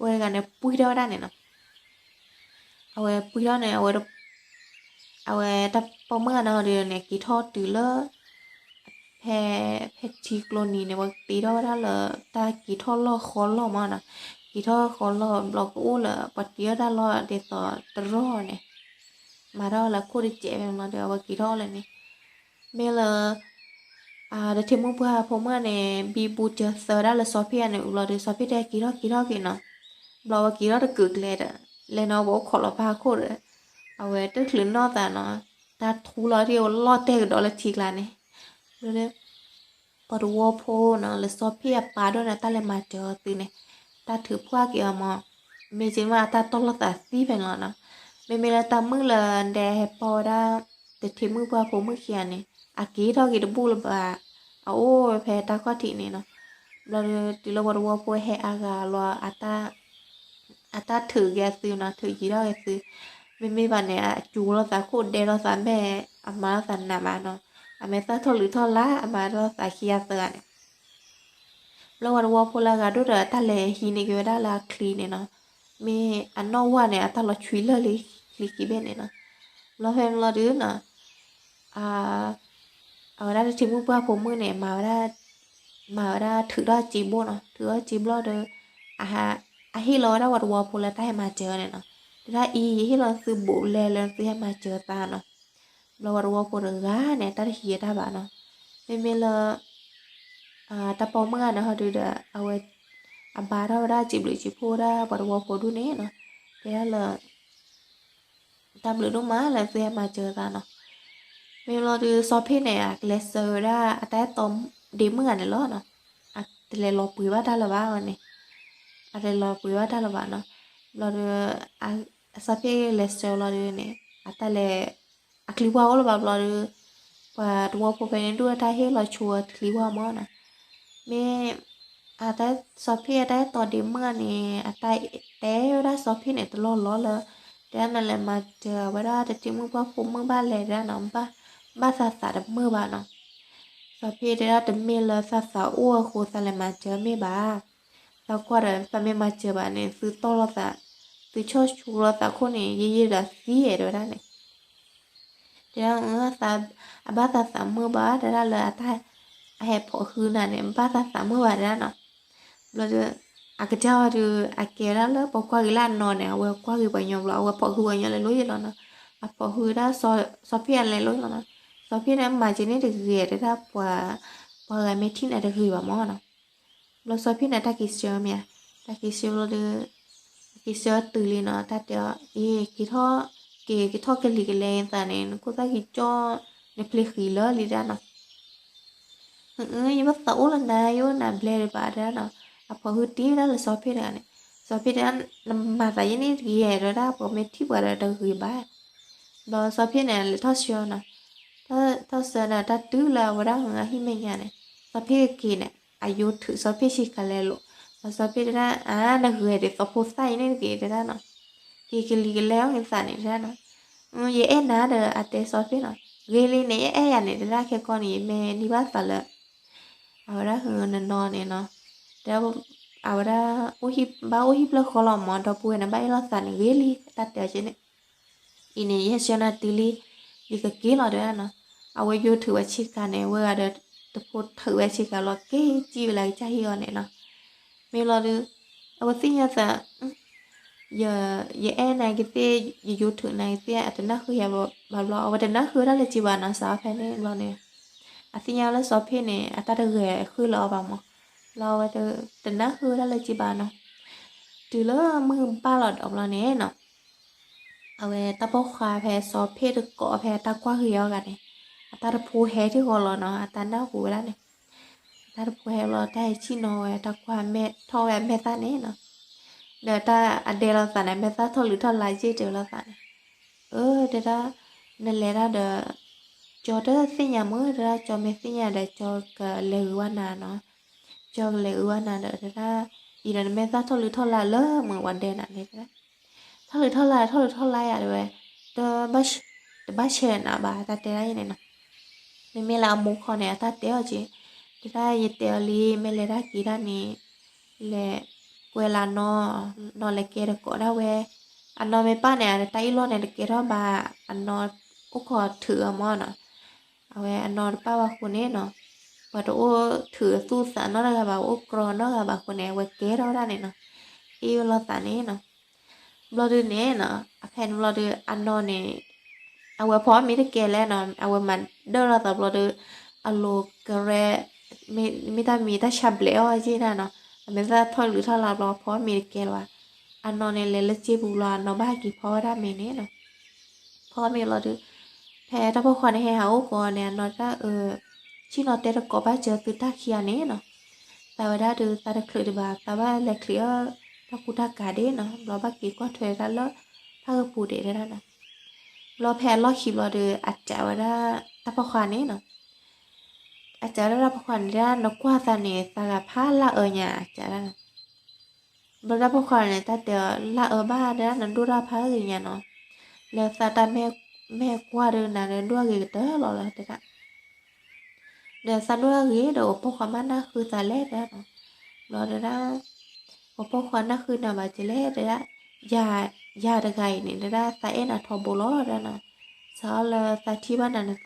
ဝဲတဂၤန့ၣ်ပှံၢ်ထီၣ်ဝဲဒၣ်န့ၣ်နီၤ အဝဲပှံၢ်ထီၣ်န့ၣ် အဝဲ, အဝဲတၢ်ပိာ်မုၣ်ဂၤန့ၣ်ဒီးန့ၣ် က့ၤထီၣ်တုၤလၢ ဖဲ, ဖဲထံကျိနံၤန့ၣ် ပှၤကတ့ထီၣ်ဝဲဒၣ်လၢ တၢ်က့ၤထီၣ်လီၢ်ဃီလီၢ်မ့ၢ်နီၤ, က့ၤထီၣ်ဃီလီၢ်ဘျီကအိၣ်လၢ ပှၤတ့ထီၣ်တၢ်လီၢ်ဒ်သိးတရီၢ်န့ၣ်, မၤထီၣ်လၢခိၣ်တစဲးဖဲန့ၣ်ဘျီဒီး အဝဲက့ၤထီၣ်လၢန့ၣ်, မ့ၢ်လၢ တထံမုၣ်ပှၢ်ဖိမုၣ်န့ၣ် ဘံဘူစၢၤသၢဝဲဒၣ်လၢစီၤဖ့ၣ်ဂၤန့ၣ်ဘျီဒီး စီၤဖ့ၣ်တဲ က့ၤထီၣ်က့ၤထီၣ်က့ၤနီၤ, ဘျီဝဲက့ၤထီၣ်တကုာ်ကျဲဒီး လဲၤနီၤ ပအိၣ်ခိးလီၤပၢ်ခိၣ်ဒီး အဝဲတချုးနီၢ်သးနီၤ, တၢ်ထူလီၤဒ်အဝဲလီၢ်တဲာ်ကဒီးလၢထံကျါန့ၣ်, ဘျီဒီး ပှၤတဝီဖိနီၤ လၢစီၤဖ့ၣ်အပၢ်ဒိၣ်န့ၣ် တၢ်လဲၤမၤစၢၤအီၤသုန့ၣ်, တၢ်ထုးဖှၣ်က့ၤအီၤမး, မ့ၢ်က့မးအတၢ်တီၢ်လိာ်သးသံဖဲန့ၣ်လီၤနီၤ, မ့မ့ၢ်လၢတၢ်မုၣ်လၢဒဲဟဲပိာ်ဝဲဒၣ် တထံမုၣ်ပှၢ်ဖိမုၣ်ခံဂၤန့ၣ် အက့ၤထီၣ်က့ၤတဘူၣ်လၢၤဘၣ်, အအိၣ်ဝဲဖဲတၢ်ခီၣ်ထံးန့ၣ်နီၤ, ဘျီဒီး တုၤလၢပှၤတဝီဖိဟဲအါဂၤလီၤ အတၢ်ထုးက့ၤအသုနီၤ, ထုးက့ၤထီၣ်က့ၤသု, မ့မ့ၢ်ဘၣ်န့ၣ် အစူၤလိာ်သးခိၣ်ဒဲလိာ်သးမဲာ်, အမၤလိာ်သးနးဘၣ်နီၤ, အမဲာ်သၣ်ထီၣ်လုာ်ထီၣ်လၢ အမၤလိာ်သးခံဂၤသၢဂၤန့ၣ် ဘျီပှၤတဝီဖိလၢအဂၤဒိၣ်ဒီး အတၢ်လဲၤဟံးန့ၢ်က့ၤဝဲဒၣ်လၢအချံန့ၣ်နီၤ, မ့ၢ်အနီၢ်ဝဲန့ၣ် အတၢ်လီၤဆွံလၢာ်လံချံခံဘ့ၣ်န့ၣ်နီၤ, ဘျီဖဲန့ၣ်လီၤဒုးနီၤ, အဝဲဒၣ်တထံမုၣ်ပှၢ်ဖိမုၣ်န့ၣ် မၤဝဲဒၣ်, မၤဝဲဒၣ်ထုးထီၣ်စ့ဘိၣ်နီၤ, ထုးထီၣ်စ့ဘျီဒီး အဟ့ၣ်လီၤဝဲဒၣ်ပှၤတဝီဖိလၢတၢ်ဟဲမၤစၢၤန့ၣ်နီၤ, တဲဒၣ်အံၤ ယဟ့ၣ်လီၤသုဘူးလဲၤလၢသုဟဲမၤစၢၤသးနီၤ, ဘျီပှၤတဝီဖိတဂၤန့ၣ် တၢ်တဟံးအတၢ်ဘၣ်နီၤ, မ့မ့ၢ်လၢ တၢ်ပိာ်မုၣ်ဂၤန့ၣ်ဟီဒုးဒီး အဝဲ အဘါထီၣ်ဝဲဒၣ်စံးဘျုးစံးဖှိၣ်ဝဲဒၣ်ပှၤတဝီဖိဒူၣ်န့ၣ်နီၤ, တဲဒၣ်လၢ တၢ်ဘျုးဒိၣ်မးလၢသုဟဲမၤစၢၤသးနီၤ, မ့ၢ်ဘျီဒုးစီၤဖ့ၣ်န့ၣ် အကလဲၤစၢၤဝဲဒၣ်အတၢ်အဲၣ်တီဒ့မုၣ်ဂၤန့ၣ်လီၤနီၤ, အတလဲၤလီၤပှ့ၤဘၣ်တၢ်လၢၤဘၣ်ဝဲန့ၣ်, အတလဲၤလီၤပှ့ၤဘၣ်တၢ်လၢၤဘၣ်နီၤ, ဘျီဒီး စီၤဖ့ၣ်လဲၤစၢၤလီၤဒုးန့ၣ် အတၢ်လဲၤ အချံပှၢ်အိၣ်လၢၤဘၣ်ဘျီဒီး ပှၤတဝီဖိဖဲန့ၣ်ဒူၣ်အတၢ်ဟ့ၣ်လီၤဆိအချံပှၢ်မးနီၤ, မ့ၢ် အတၢ်စီၤဖ့ၣ်အတၢ်အဲၣ်တီဒ့မုၣ်ဂၤန့ၣ် အတၢ်တဲဝဲဒၣ်စီၤဖ့ၣ်န့ၣ်တလီၢ်လီၢ်လၢ တဲဒၣ်နလဲၤမၤစၢၤဝဲဒၣ်တထံမုၣ်ပှၢ်ဖိမုၣ်ဘၣ်လဲၣ်တဲဒၣ်နီၤ, ဘၣ်သးသးတမုာ်ဘၣ်နီၤ, စီၤဖ့ၣ်တဲဒၣ်တမ့ၢ်လၢသးသးအိၣ်အဃိသးလဲၤမၤစၢၤမ့ၢ်ဘၣ်, သးကွၢ်ဒီး သးမ့ၢ်မၤစၢၤဘၣ်န့ၣ် သုတီၢ်လိာ်သး, သုဆီၣ်ဆူလိာ်သးခိၣ်န့ၣ် ယံာ်ယံာ်ဒီးသံဧါတဲဝဲဒၣ်န့ၣ်, တဲဒၣ် အဘၣ်သးသးမုာ်ဘၣ်တဲဒၣ်လၢ အဟဲဖိးဟုနၤန့ၣ် ဘၣ်သးသးမုာ်ဘၣ်တဲဒၣ်နီၤ, ဘျီဒီး အကစၢ်ဝဲဒီး အကဲဝဲဒၣ်လၢပှၤကွၢ်ဂ့ၤလၢအနီၢ်န့ၣ် အဝဲကွၢ်ဂ့ၤပှၤကညီဘျီ အဝဲဖိးဟုပှၤကညီလဲၤလိၤယဲလီၤနီၤ, အဖိးဟုဒၣ် စီၤဖ့ၣ်အလဲၤလိၤယဲလီၤနီၤ, စီၤဖ့ၣ်န့ၣ်မၤစၢၤန့ၣ်တဂ့ၤတဲဒၣ် ပှၤဂၤမ့ၢ်ထံၣ်န့ၣ်တဂ့ၤဘၣ်မးနီၤ, ဘျီစီၤဖ့ၣ်န့ၣ် တၢ်က့ၤဆှၢမ့ၢ်ဧါ, တၢ်က့ၤဆှၢဘျီဒီး က့ၤဆှၢတုၤလံနီၤ, တၢ်တဲအီၤ အ့ က့ၤထီၣ်, က့ၤက့ၤထီၣ်ကလံၤကလဲသးန့ၣ် နခိၣ်သၣ်ကံကၠီၣ်, နဖျ့ဃံးလၢာ်လံဒၣ်နီၤ, ယဘၣ်သးအိၣ်လၢနၤ ယအိၣ်နၤဘျဲၣ်ဒံးဘၣ်တဲဒၣ်နီၤ. အဖိဟုတ့ဝဲဒၣ်လၢစီၤဖ့တဂၤန့ၣ်, စီၤဖ့တဲဒၣ် နမၤသးယဲန့ၣ်တဂ့ၤတဲဒၣ် ပှၤမ့ၢ်ထံၣ်ပှၤဒီးတဂ့ၤဘၣ်. ဘျီစီၤဖ့န့ၣ် လဲၤထီၣ်ဆှၢနီၤ, ထီၣ်ဆှၢဒီးတၢ်တုၤလၢအဝဲဒၣ်ဟီၣ်ဟံၣ်မဲာ်ညါန့ၣ်, စီၤဖ့ကက့ၤန့ၣ် အယိထုးစီၤဖ့ဆ့ကၤလဲလိာ်, ဘျီစီၤဖ့တဲဒၣ် အါ နဂ့ၤဒ်သိးဖိသၣ်အံၤန့ၣ်တဂ့ၤတဲဒၣ်နီၤ, က့ၤကလံၤကလဲအီၣ်က့ၤသးန့ၣ်တဲဒၣ်နီၤ. ယအဲၣ်နၤဒီးအတဲစီၤဖ့နီၤ, ဂ့ၤလံန့ၣ် ယအဲၣ်ယၤန့ၣ်တဲဒၣ် ခဲကီန့ၣ် ယမ့ၢ်န့ၢ်ဘၣ်သးလၢ အဝဲဒၣ်ဟၢနနီၤန့ၣ်နီၤ, တဲ အဝဲဒၣ် ဘၣ်အိၣ်ဟံၣ်ဖျၢၣ်ဃီလီၤမး ဒီပုၢ်ဝဲၢ်န့ၣ် ဘၣ်အ့ၣ်လိာ်သးန့ၣ် ဂ့ၤလံ တၢ်တဲအီၤက့န့ၣ်. အံၤန့ၣ် ယဟဲဆှၢနၤတုၤလံ, ယကက့ၤလီၤတဲဒၣ်နီၤ. အဝဲယိထုးဝဲဆ့ကၤန့ၣ် ဝဲဂၤဒီးတဖိထုးဝဲဆ့ကၤလီၤ က့ၤစံၣ်ဝဲလၢကစၢ်ဟံၣ်အီၤန့ၣ်နီၤ. မ့ၢ်လီၤဒုး အဝဲသ့ၣ်ညါသး ယအဲၣ်နၤကသ့ၣ် ယယိထုးနၤကသ့ၣ် အတနၢ်ဃုာ်ယၤဘၣ်ဘျီ အဝဲတနၢ်ဃုာ်ဝဲဒၣ်လၢၤဘၣ်နီၤ စးဖဲန့ၣ်ဘျီန့ၣ်, အသ့ၣ်ညါလၢစီၤဖ့န့ၣ် အတၢ်တဂဲၤဃုာ်လၢၤအီၤဘၣ်မး, ဘျီအဝဲတနၢ်ဃုာ်ဝဲဒၣ်လၢၤဘၣ်နီၤ. တုၤလၢမုၢ်ဘၣ်လီၤဒီးဘျီန့ၣ်နီၤ, အဝဲတၢ်ပိာ်ခွါဖဲစီၤဖ့တကိးဖဲတၢ်ကွၢ်ဂ့ၤအီၤဂၤန့ၣ်, အတၢ်တဖိဟဲထံၣ်ဃီလီၤနီၤ အတၢ်နၢ်ဟူဝဲဒၣ်န့ၣ် အတၢ်တဖိဟဲဘျီ တၢ်ဟဲဆ့ၣ်နီၤဝဲ တၢ်ကွၢ်မဲာ်ထီၣ်ဝဲအမဲာ်သၣ်န့ၣ်နီၤ. ဒီးတၢ်အဒဲလိာ်သးန့ၣ် မဲာ်သၣ်ထီၣ်လုးထီၣ်လါက့ၢ်တဲဝဲလိာ်သးန့ၣ်, အၢ တဲဒၣ် နလဲၤဒၣ်ဒီး ကၠီတသ့ၣ်ညါမ့ၢ် တဲဒၣ် ကၠီမ့ၢ်သ့ၣ်ညါဒီး ကၠီကလဲၤဂုာ်ဝဲနၤနီၤ. ကၠီကလဲၤဂုာ်ဝဲနၤဒီး တဲဒၣ် အံၤဒီးနမဲာ်သၣ်ထီၣ်လုးထီၣ်လါလၢမ့ၢ်ဝဲဒဲနၤန့ၣ် တဲဒၣ် ထီၣ်လုးထီၣ်လါ ထီၣ်လုးထီၣ်လါယၤတဲဝဲ, တဘၣ်ဆဲးနၤဘၣ် တၢ်တဲဒၣ်ယဲန့ၣ်နီၤ. မ့မ့ၢ်လၢအမိၢ်ခီန့ၣ် အတၢ်တဲအီၤက့ၤ, တဲဒၣ်ယတဲအီၤလံ မ့ၢ်လဲၤတၢ်က့ၤတၢ်န့ၣ် လဲၤကွဲးလၢနီၤ, နီၤလဲၤကဲတကိးဒၣ်ဝဲ, အနီၤမ့ၢ်ပၣ်န့ၣ် အတၢ်အ့ၣ်လိာ်န့ၣ်တကဲထီၣ်ဘၣ်, အနီၤအိၣ်ခိးထုးအီၤမ့ၢ်နီၤ. အဝဲအနီၤတပၣ်ဘၣ်ဃိန့ၣ်နီၤ, ပှၤတအိၣ်ထုးသူၣ်သးနီတဂၤဘၣ် အိၣ်ကြီနီတဂၤဘၣ်အဃိန့ၣ် အဝဲကဲထီၣ်ဝဲဒၣ်န့ၣ်နီၤ, အ့ၣ်လိာ်သးန့ၣ်နီၤ. ဘျီဒုးန့ၣ်နီၤ အဖဲန့ၣ်ဘျီဒုး အနီၤန့ၣ် အဝဲဖီမ့ၤတကဲလဲၣ်နီၤ အဝဲမၤဒၢၣ်လိာ်သးဘျီဒုး အလိၤကရဲ မ့ၢ်တၢ်မံၤတၢ်ဆါဘျဲးအီၤက့ၢ်ဒၣ်နီၤ, အမဲာ်သၣ်ထီၣ်လုးထီၣ်လါဘျီ ဖီမ့ၤတကဲလၢၤဘၣ်. အနီၤန့ၣ်လဲၤလၢစ့ပူၤလီၤ အနီၤဘၣ်ဟဲက့ၤဖီဝဲဒၣ်မ့ၤန့ၣ်နီၤ. ဖီမ့ၤလီၤဒုး ဖဲတၢ်ပိာ်ခွါန့ၣ်ဟဲဟးအိၣ်ကီးန့ၣ် အနီၤတၢ်အၢ ဆ့ၣ်နီၤတဲတကိးဘၣ်စၢၤသုတၢ်ခံဂၤန့ၣ်နီၤ, သးဝဲဒၣ်ဒုးသးတချုးဒံးဘၣ် သးဘၣ်လဲၤချံးအီၣ်တၢ်ကူတၢ်ကၤဒၣ်နီၤ, ဘျီဘၣ်က့ၤကွၢ်ထွဲဒၣ်လၢ ဖၣ်ကပူၤဒဲးတဲဒၣ်နီၤ. ဘျီဖဲအလီၢ်ခံဘျီဒုး အစံးဝဲဒၣ်တၢ်ပိာ်ခွါန့ၣ်နီၤ, အစံးဝဲဒၣ်တၢ်ပိာ်ခွါန့ၣ်ဒၣ် နကွၢ်သးန့ၣ် သးဂၤဖးလၢအၢညါ အစံးဒၣ်နီၤ. ဘျီတၢ်ပိာ်ခွါန့ၣ် တၢ်တဲအီၤလၢအၢဘၣ်တဲဒၣ် နဒိၣ်တၢ်ဖးဂ့ၤညါနီၤ, လၢသးတၢ်မဲာ်ကွၢ်ဒုးနၤဒီးဒိၣ်ဂ့ၤကတၢၢ်လီၤလၢတဲဒၣ် ဒီးသးဒိၣ်ဂ့ၤဒီး ပှၤပိာ်ခွါမ့ၢ်နၢ်ဃုသးလဲၣ်တဲဒၣ်နီၤ. ဘျီတဲဒၣ် ပှၤပိာ်ခွါနၢ်ဃုနၤဘၣ်ကလဲၣ်တဲဒၣ်, ယၤတဂၤအံၤန့ၣ် တဲဒၣ် သးအဲၣ်နၤထီဘိလီၤတဲဒၣ်နီၤ. စးအီၤလၢသး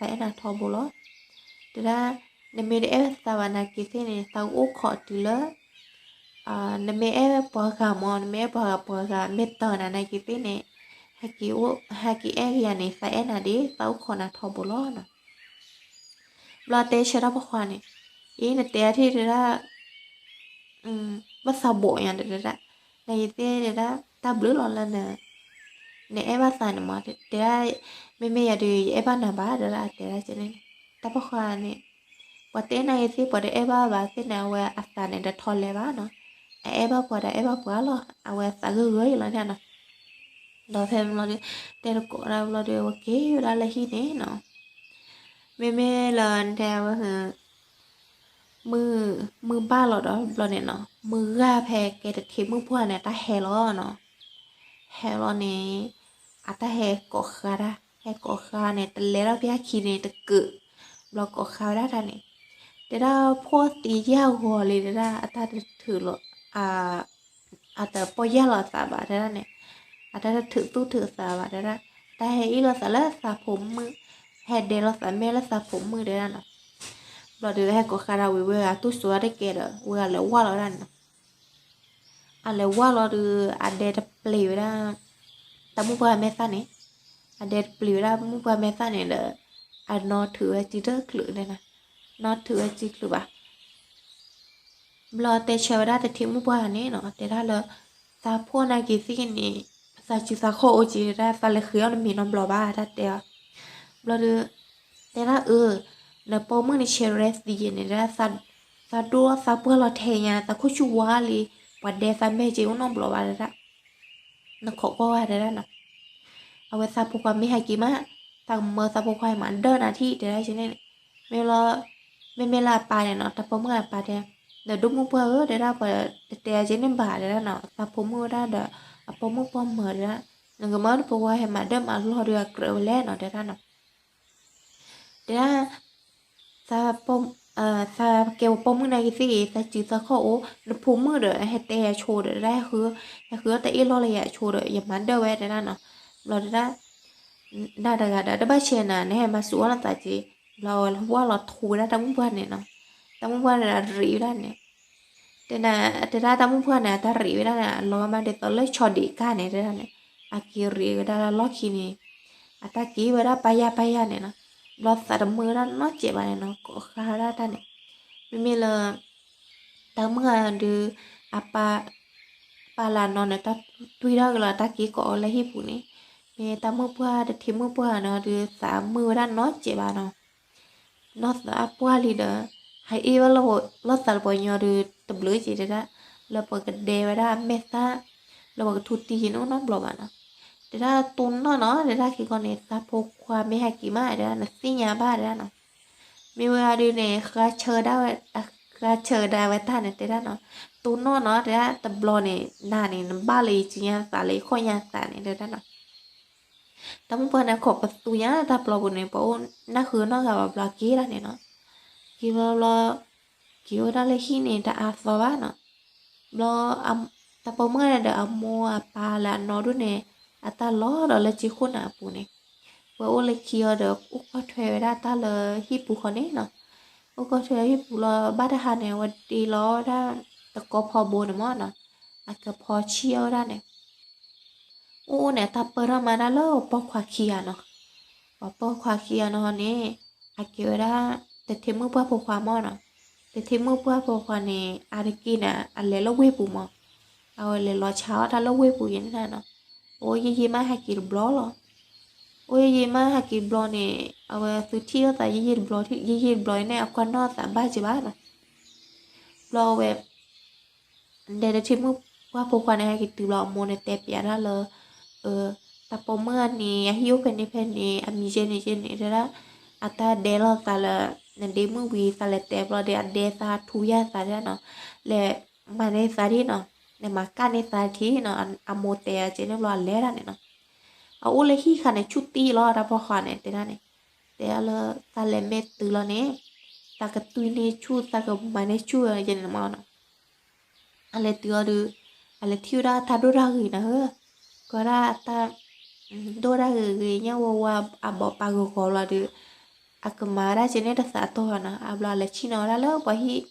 ထံၣ်ဘၣ်နၤန့ၣ် သးအဲၣ်နၤထီဘိလီၤ. တဲဒၣ် နမ့ၢ်တအဲၣ်သးဘၣ်နာ်က့ၤသ့ၣ်န့ၣ် သးအိၣ်ခိးတုၤလၢ နမ့ၢ်အဲၣ်ပှၤဂၤမး နမ့ၢ်အဲၣ်ပှၤဂၤ ပှၤဂၤမ့ၢ်တၢ်နၤနာ်က့ၤသ့ၣ်န့ၣ် ဟဲက့ၤအဲၣ်က့ၤယၤန့ၣ် သးအဲၣ်နၤဒၣ် သးအိၣ်ခိးနၤထီဘိလီၤနီၤ. ဘျီတဲဆၢတၢ်ပိာ်ခွါန့ၣ်, အံၤနတဲအထံၣ်တဲဒၣ် ဘၣ်သးဘိးညါဒီးတဲဒၣ်, နယသ့ၣ်တဲဒၣ် တၢ်ဘျုးလီၤလၢ နအဲၣ်ဘၣ်သးန့ၣ်မး တဲဒၣ်, မ့မ့ၢ်ယၤဒုး ယအဲၣ်ဘၣ်နၤဘၣ်တဲဒၣ် အတဲဒၣ်ကန့ၣ်, တၢ်ပိာ်ခွါန့ၣ် ပှၤတအဲၣ်နၤဂ့ၤသ့ၣ် ပှၤတအဲၣ်ဘၣ်ဘၣ်သ့ၣ်န့ၣ် အဝဲအသးန့ၣ်တထီလဲၤဘၣ်နီၤ, အအဲၣ်ဘၣ်ပှၤဒီးအဲၣ်ဘၣ်ပှၤလီၤ အဝဲသးဂၢၢ်ဂၢၢ်အံၤလီၤန့ၣ်နီၤ. ဒီးဖဲမ့ၢ်လီၤဒုး တဲတကိးဒၣ်ဘျီဒုး အဝဲက့ၤဝဲဒၣ်လၢဟံၣ်န့ၣ်နီၤ. မ့မ့ၢ်လၢတဲဝဲ မုၢ်ဘၣ်လီၤဒီးဘျီန့ၣ်နီၤ မုၢ်ဂၤဖဲကဲတထံးမုၢ်ပှၢ်န့ၣ် အတၢ်ဟဲလီၤနီၤ. ဟဲလီၤန့ၣ် အတၢ်ဟဲကိးဃါတၢ် ဟဲကိးဃါန့ၣ် တလဲၤထီၣ်ဖဲအခံန့ၣ်တကုာ်, ဘျီကိးဃါဝဲဒၣ်တၢ်န့ၣ် တဲဒၣ်ဖှီၣ်သံယၢ်ဂီၤလံတဲဒၣ် အတၢ်တထုးလီၤ အတပီၢ်ယၢ်လီၤသးဘၣ်တဲဒၣ်န့ၣ်, အတၢ်တထုးသူၣ်ထုးသးဘၣ်တဲဒၣ်, တၢ်ဟဲအ့ၣ်လိာ်သးလၢသးဖိမုၣ်, ဟဲဒဲလိာ်သးမဲာ်လၢသးဖိမုၣ်တဲဒၣ်နီၤ. ဘျီဒုးဟဲကိးဃါဒၣ်ဝံၤဝဲဂၤတူၢ်စိဝဲတကဲဒီး ဝဲဂၤလဲၤဝၢ်လီၤဝဲဒၣ်န့ၣ်နီၤ. အလဲၤဝၢ်လီၤဒုး အဒဲတပျံၤဝဲဒၣ် တၢ်မုၣ်ပှၢ်မဲာ်သၣ်န့ၣ်, အဒဲတပျံၤဝဲဒၣ်မုၣ်ပှၢ်မဲာ်သၣ်န့ၣ်ဒီး အနီၢ်ထုးဝဲစုတချုးန့ၣ်နီၤ, နီၢ်ထုးဝဲစုချုးဘၣ် ဘျီတဲဆၢဝဲဒၣ်တထံၣ်မုၣ်ပှၢ်န့ၣ်နီၤ တဲဒၣ်လၢ သးဖှီၣ်နာ်က့ၤသ့ၣ်န့ၣ် သးစုသးခီၣ်အိၣ်က့ၤဒၣ် သးလဲၤဃ့အီၣ်နမ့ၤနီတဘျီဘၣ် တၢ်တဲအီၤ. ဘျီဒုး တဲဒၣ်အၢ နပိာ်မုၣ်န့ၣ်ဆဲးရဲသံယဲန့ၣ်ဒၣ်, သးဒိၣ်သးပှၢ်လီၤထဲညါ သးခိၣ်ဆူၣ်ဝါလံ, ပှၤဒဲသးမဲာ်က့အိၣ်နီတဘျီဘၣ်တဲဒၣ်, နခိးကွၢ်ဝဲတဲဒၣ်နီၤ. အဝဲသးဖိခွါမ့ၢ်ဟဲက့ၤမး, သးကမၢသးဖိခွါမၤဒၢၣ်နၤထံၣ်တဲဒၣ်က့န့ၣ်, မ့ၢ်လီၤ, မ့မ့ၢ်လၢအပၢ်န့ၣ်နီၤ တၢ်ပိာ်မုၣ်အပၢ်တဲ, ဒီးဒိၣ်မုၣ်ပှၢ်ဧၢတဲဒၣ် ပှၤတတဲအက့န့ၣ်ဘၣ်တဲဒၣ်နီၤ, သးဖိမုၣ်ဝဲဒၣ်ဒီး အပိာ်မုၣ်ပိာ်မၢၤတဲဒၣ်, နကမၢနဖိခွါဟဲမၤဒၢၣ်မၤလီၢ်ဒီးအကြၢးဝဲလဲၣ်နီၤတဲဒၣ်နီၤ. တဲဒၣ်, သး, သးကဲပပိာ်မုၣ်နာ်က့သ့ၣ်ဂ့ၤ သးစုသးခီၣ်အိၣ်, နဖိမုၣ်ဒီးဟဲတဲယၤဆိဒီးတဲဒၣ်, ဟဲဃုအီၣ်တၢ်အ့ၣ်လီၢ်လၢယၤဆိဒီး ယမၤဒၢၣ်ဝဲတဲဒၣ်နီၤ. ဘျီတဲဒၣ်, နၤတဂၤဒီးတဘၣ်ဆဲးနၤ နဟဲမၤစူၤအီၣ်နသးက့, ဘျီဝဲလၢဝၢ်လီၤထူဝဲဒၣ်တၢ်မုၣ်ပှၢ်န့ၣ်နီၤ. တၢ်မုၣ်ပှၢ်န့ၣ်ဒီးရံးဝဲဒၣ်န့ၣ် တဲဒၣ်တၢ်မုၣ်ပှၢ်န့ၣ် အတၢ်ရံးဝဲဒၣ်န့ၣ် အလီၤမၢ်ဒ်သိးလၢဆီဒံးကၢ်န့ၣ်တဲဒၣ်န့ၣ်, အက့ၤရံးဝဲဒၣ်လၢလီၢ်ခံန့ၣ်, အတၢ်က့ၤဝဲဒၣ်ပၢ်ယၢ်ပၢ်ယၢ်န့ၣ်နီၤ. ဘျီသးတမုာ်ဝဲဒၣ်နီတစဲးဘၣ်န့ၣ်နီၤ ကိးဃါဝဲဒၣ်တၢ်န့ၣ်, မ့မ့ၢ်လၢ တၢ်မုၣ်ဂၤဒုး အပၢ်, ပၢ်လၢအနီၢ်န့ၣ် တၢ်တွံၢ်တၢ်ကလီတၢ်က့ၤကိးအီၤလၢဟံၣ်ပူၤန့ၣ်, မ့ၢ်တၢ်မုၣ်ပှၢ်တထံမုၣ်ပှၢ်န့ၣ်ဒီး သးမုာ်ဝဲဒၣ်နီတစဲးဘၣ်နီၤ. နီၢ်သးအပှၢ်လံဒီး ဟဲအ့ၣ်ဝဲလၢ လီၢ်သးတပှီၤညီဒီး တဘျုးက့ၤတဲဒၣ်, လၢပှၤကဒဲဝဲဒၣ်အမဲာ်သၣ်, လၢပှၤကထူတံၢ်က့ၤန့ၣ်အိၣ်နီတဘျီဘၣ်နီၤ. တဲဒၣ်တိၢ်နီၣ်နီၤ တဲဒၣ်ခံခီန့ၣ် သးဖိခွါမ့ၢ်ဟဲက့ၤမးတဲဒၣ် နသ့ၣ်ညါဘၣ်တဲဒၣ်နီၤ. မ့ၢ်ဝဲဒုးန့ၣ် ဃါဆၢဒၣ်ဝဲ, ဃါဆၢဒၣ်ဝဲတၢ်န့ၣ်တဲဒၣ်နီၤ. တိၢ်နီၣ်နီၤ တဲဒၣ်တဘျီန့ၣ် နၤန့ၣ် နဘၣ်လၢယစုညါသးလၢယခီၣ်ညါသးန့ၣ်တဲဒၣ်နီၤ. တၢ်မုၣ်ပှၢ်န့ၣ် ခိးပသူညါတၢ်ပျီပူၤန့ၣ် ပှၤအိၣ်နၢ်ဃုနီတဂၤဘၣ်ဘျီက့ၤဒၣ်န့ၣ်နီၤ. က့ၤဘျီဘျီ, က့ၤဝဲဒၣ်လၢဟံၣ်န့ၣ် တအါသီဘၣ်နီၤ. ဘျီ, တၢ်ပိာ်မုၣ်န့ၣ်ဒီးအမိၢ်အပၢ်လၢအနီၢ်ဒိၣ်န့ၣ် အတၢ်လီၤဒီးလၢက့ခိၣ်နၢ်အပူၤန့ၣ်, ပှၤအိၣ်လၢခံအီၤဒီး အိၣ်ကီၢ်ထွဲဝဲဒၣ်တၢ်လၢဟံၣ်ပူၤဃီန့ၣ်နီၤ. အိၣ်ကီၢ်ထွဲဟံၣ်ပူၤလီၤ ဘၣ်တဟါန့ၣ် အဝဲတ့လီၤဝဲဒၣ် တကီဖီဘိန့ၣ်မၢ်နီၤ, အကဖီဆံၣ်အီၣ်ဝဲဒၣ်န့ၣ် အိၣ်အိၣ်န့ၣ် အတၢ်ပၢၢ်ထီၣ်မၤတၢ်လၢပိာ်ခွါခံဂၤနီၤ. ပှၤပိာ်ခွါခံဂၤနီၤန့ၣ် အကဲဝဲဒၣ် တထံမုၣ်ပှၢ်ဖိခွါမၢ်နီၤ. တထံမုၣ်ပှၢ်ဖိခွါန့ၣ် အါတက့ၢ်န့ၣ် အလဲၤလၢဝ့ၢ်ပူၤမၢ်. အဝဲလဲၤလီၤဆါအီၣ်တၢ်လၢဝ့ၢ်ပူၤယဲန့ၣ်နီၤ. အိၣ်ယံာ်ယံာ်မးဟဲက့ၤတဘျီလီၤ. အိၣ်ယံာ်ယံာ်မးဟဲက့ၤတဘျီန့ၣ် အဝဲသုထံၣ်လိာ်သးယံာ်ယံာ်တဘျီ ယံာ်ယံာ်တဘျီန့ၣ် အကွၢ်နီၣ်သးဘၣ်က့ၤဘၣ်နီၤ. ဘျီဝဲ ဒီးတထံမုၣ်ပှၢ်ဖိခွါန့ၣ် ဟဲက့ၤတုၤဘျီအမိၢ်န့ၣ်တဲပျးတၢ်လၢ တၢ်ပိာ်မုၣ်အန့ၣ် အဟံၣ်အိၣ်ဖဲန့ၣ်ဖဲန့ၣ် အမံၤယဲန့ၣ်ယဲန့ၣ်တဲဒၣ်, အတၢ်ဒဲလိာ်သးလၢ နဒ့မုၣ်ဝံၤသးလဲၤတဲဘျီဒီး အဒဲသးထူယၢ်သးဒၣ်နီၤ, လဲၤမၤန့ၢ်သးဒ်နီၤ, လဲၤမၤကၣ်န့ၢ်သးထံနီၤ, အမိၢ်တဲအကဲန့ၣ်ဘျီအလဲၤဒၣ်န့ၣ်နီၤ. အအိၣ်လၢဟံၣ်ခါန့ၣ် ဆူၣ်တံၢ်လီၤ တၢ်ပိာ်ခွါန့ၣ်တဲဒၣ်န့ၣ်, တဲဒၣ်လၢ သးလဲၤမ့ၢ်တုၤလီၤန့ၣ် သးကတွံၢ်န့ၢ်ဆူၣ် သးကမၤန့ၢ်ဆူၣ်ယဲန့ၣ်မၢ်နီၤ. အလဲၤတုၤအီၤဒီး အလဲၤထံၣ်ဝဲဒၣ်တၢ်ဒိၣ်တၢ်ဂ့ၤနၤဧၢ, ကဲဝဲဒၣ်တၢ် ဒိၣ်တၢ်ဂ့ၤဂ့ၤ ညၣ်ဝါဝါ အဘီးပာ်ဂီၤဂီၤဘျီဒီး အကမၤဝဲဒၣ်ကဲန့ၣ်တသးတီၢ်ဘၣ်နီၤ. အဘျီအလဲၤဆ့ၣ်နီၤဝဲဒၣ်လၢပှၤဟံၣ်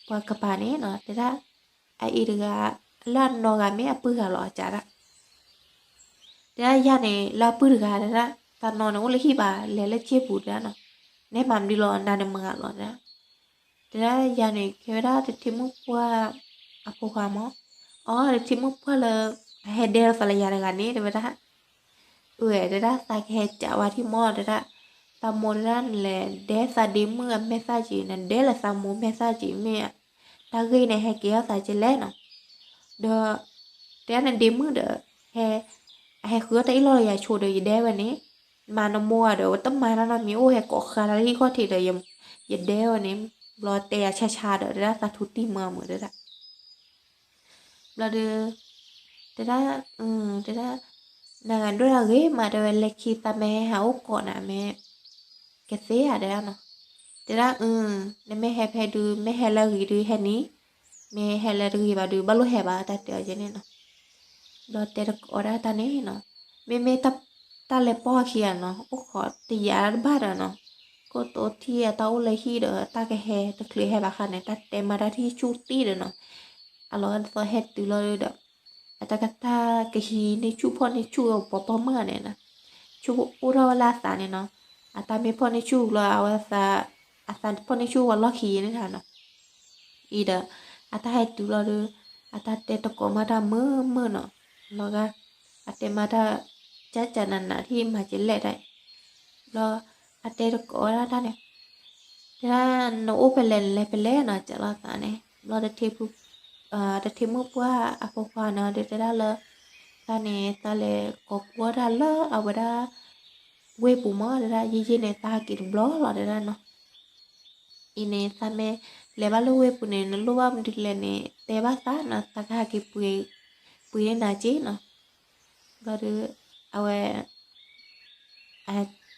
ပှၤကပၤန့ၣ်နီၤ, တဲဒၣ် အအံၤတဂၤ လၢအနီၢ်ဂၤမ့ၢ်အပုၢ်ဂၤလီၤအကးဒၣ် တဲဒၣ်ယၤန့ၣ် လၢအပုၢ်တဂၤတဲဒၣ် သးနီၢ်န့ၣ်အိၣ်လၢဟံၣ်ဘၣ် လဲၤလၢက့ပူၤတဲဒၣ်နီၤ, နဲမၤမနုၤလီၤ နၤန့ၣ်မတၤဂၤလီၤတဲဒၣ်. တဲဒၣ်ယၤန့ၣ် ကဲဝဲဒၣ်တထံမုၣ်ပှၢ်အဖိခွါမၢ်. အိ တထံမုၣ်ပှၢ်လၢ အဟဲဒဲလိာ်သးလၢယၤတဂၤန့ၣ် တဲဝဲဒၣ်. အၢ တဲဒၣ်သးကဟဲကးဝဲထံမၢ်တဲဒၣ်, သးမိၢ်တဲဒၣ်နလဲၤဒဲသးဒ့မုၣ်အမဲာ်သၣ်က့ၤ နဒဲလၢသးမိၢ်မဲာ်သၣ်က့ၤ မ့ၢ် တၢ်ဂ့ၢ်န့ၣ်ဟဲက့ၤအီၣ်သးကလဲၣ်နီၤ. ဒီး တဲဒၣ်နဒ့မုၣ်ဒီး ဟဲ အဟဲဃုအီၣ်တၢ်အ့ၣ်လိာ်လၢယၤဆိဒီး ယဒဲဝဲန့ၣ်, မၤနမိၢ်ဂၤဒီး ဝဲတမၤတၢ်နီတမံၤ အိၣ်ဟဲကိးဃါတၢ်လၢဟံၣ်ခီၣ်ထံးဒီး ယဒဲဝဲန့ၣ်, ဘျီတဲယၤဆါဆါဒီး တဲဒၣ်သးထူတံၢ်မၢ်မုာ်တဲဒၣ် ဘျီဒီး တဲဒၣ် တဲဒၣ် နဂၤဒိၣ်တၢ်ဂ့ၤမး တဲဝဲ လၢခံသးမ့ၢ်ဟဲဟးအိၣ်ကိးနၤမ့ၢ် ကသ့ဧါတဲဒၣ်နီၤ. တဲဒၣ် နမ့ၢ်ဟဲဖဲဒုး မ့ၢ်ဟဲလၢအဂ့ၤဒုးဟဲန့ၣ်, မ့ၢ်ဟဲလၢတဂ့ၤဘၣ်ဒုး ဘၣ်လိၣ်ဟဲဘၣ် တၢ်တဲအီၤကဲန့ၣ်နီၤ. ဘျီတဲတကိးဒၣ်တၢ်န့ၣ်နီၤ, မ့မ့ၢ် တၢ်လဲၤပိာ်ခံဂၤနီၤ အိၣ်ခိးတယာ်တဘၣ်ဒီးနီၤ, ကိတိာ်ထံၣ်အတၢ်အိၣ်လၢဟံၣ်ဒီး တၢ်ကဟဲတချုးဟဲဘၣ်ဃါန့ၣ် တၢ်တဲမၤတၢ်ထံၣ်ဆူၣ်တံၢ်ဒီးနီၤ, အလီၢ်ဒ်သိးဟဲတုၤလီၤဒီး အတၢ်ကတၢ်ကဟံးန့ၢ်ဆူၣ်ဖီၣ်န့ၢ်ဆူၣ်အပိာ်ပိာ်မုၣ်ဂၤန့ၣ်နီၤ, ဆူၣ်အိၣ်ထီၣ်ဝဲလၢအသးန့ၣ်နီၤ, အတၢ်မ့ၢ်ဖီၣ်န့ၢ်ဆူၣ်လီၤ အဝဲသး အသးဖီၣ်န့ၢ်ဆူၣ်ဝဲလီၢ်ခံယဲန့ၣ်နီၤ. အံၤဒီး အတၢ်ဟဲတုၤလီၤဒီး အတၢ်တဲတကိးမၤတၢ်မုာ်မုာ်နီၤ, လီၤဂာ် အတဲမၤတၢ် ကၠၢ်ကၠၢ်နးနးထံၣ်မၤကလဲၣ်တၢ်, ဘျီ အတဲတကိးဝဲဒၣ်တၢ်န့ၣ်, တဲဒၣ် နအိၣ်ဖဲလဲၣ်နလဲၤဖဲလဲၣ်နီၤ ကးလီၤသးန့ၣ် ဘျီတထံ တထံမုၣ်ပှၢ်အဖိခွါန့ၣ်ဒီးတဲဒၣ်လၢ သးန့ၣ် သးလဲၤကိးကွၢ်တၢ်လၢအဝဲဒၣ် ဝ့ၢ်ပူၤမး တဲဒၣ် ယံာ်ယံာ်န့ၣ် သးဟဲက့ၤတဘျီလီၤ တဲဒၣ်နီၤ. အံၤန့ၣ် သးမ့ၢ်လဲၤဘၣ်လၢဝ့ၢ်ပူၤန့ၣ် နလိၣ်ဘၣ်မနုၤလဲၣ်န့ၣ် တဲဘၣ်သးနီၤ သးကဟဲက့ၤပှ့ၤ ပှ့ၤန့ၢ်နၤက့နီၤ. ဘျီဒီး အဝဲ အ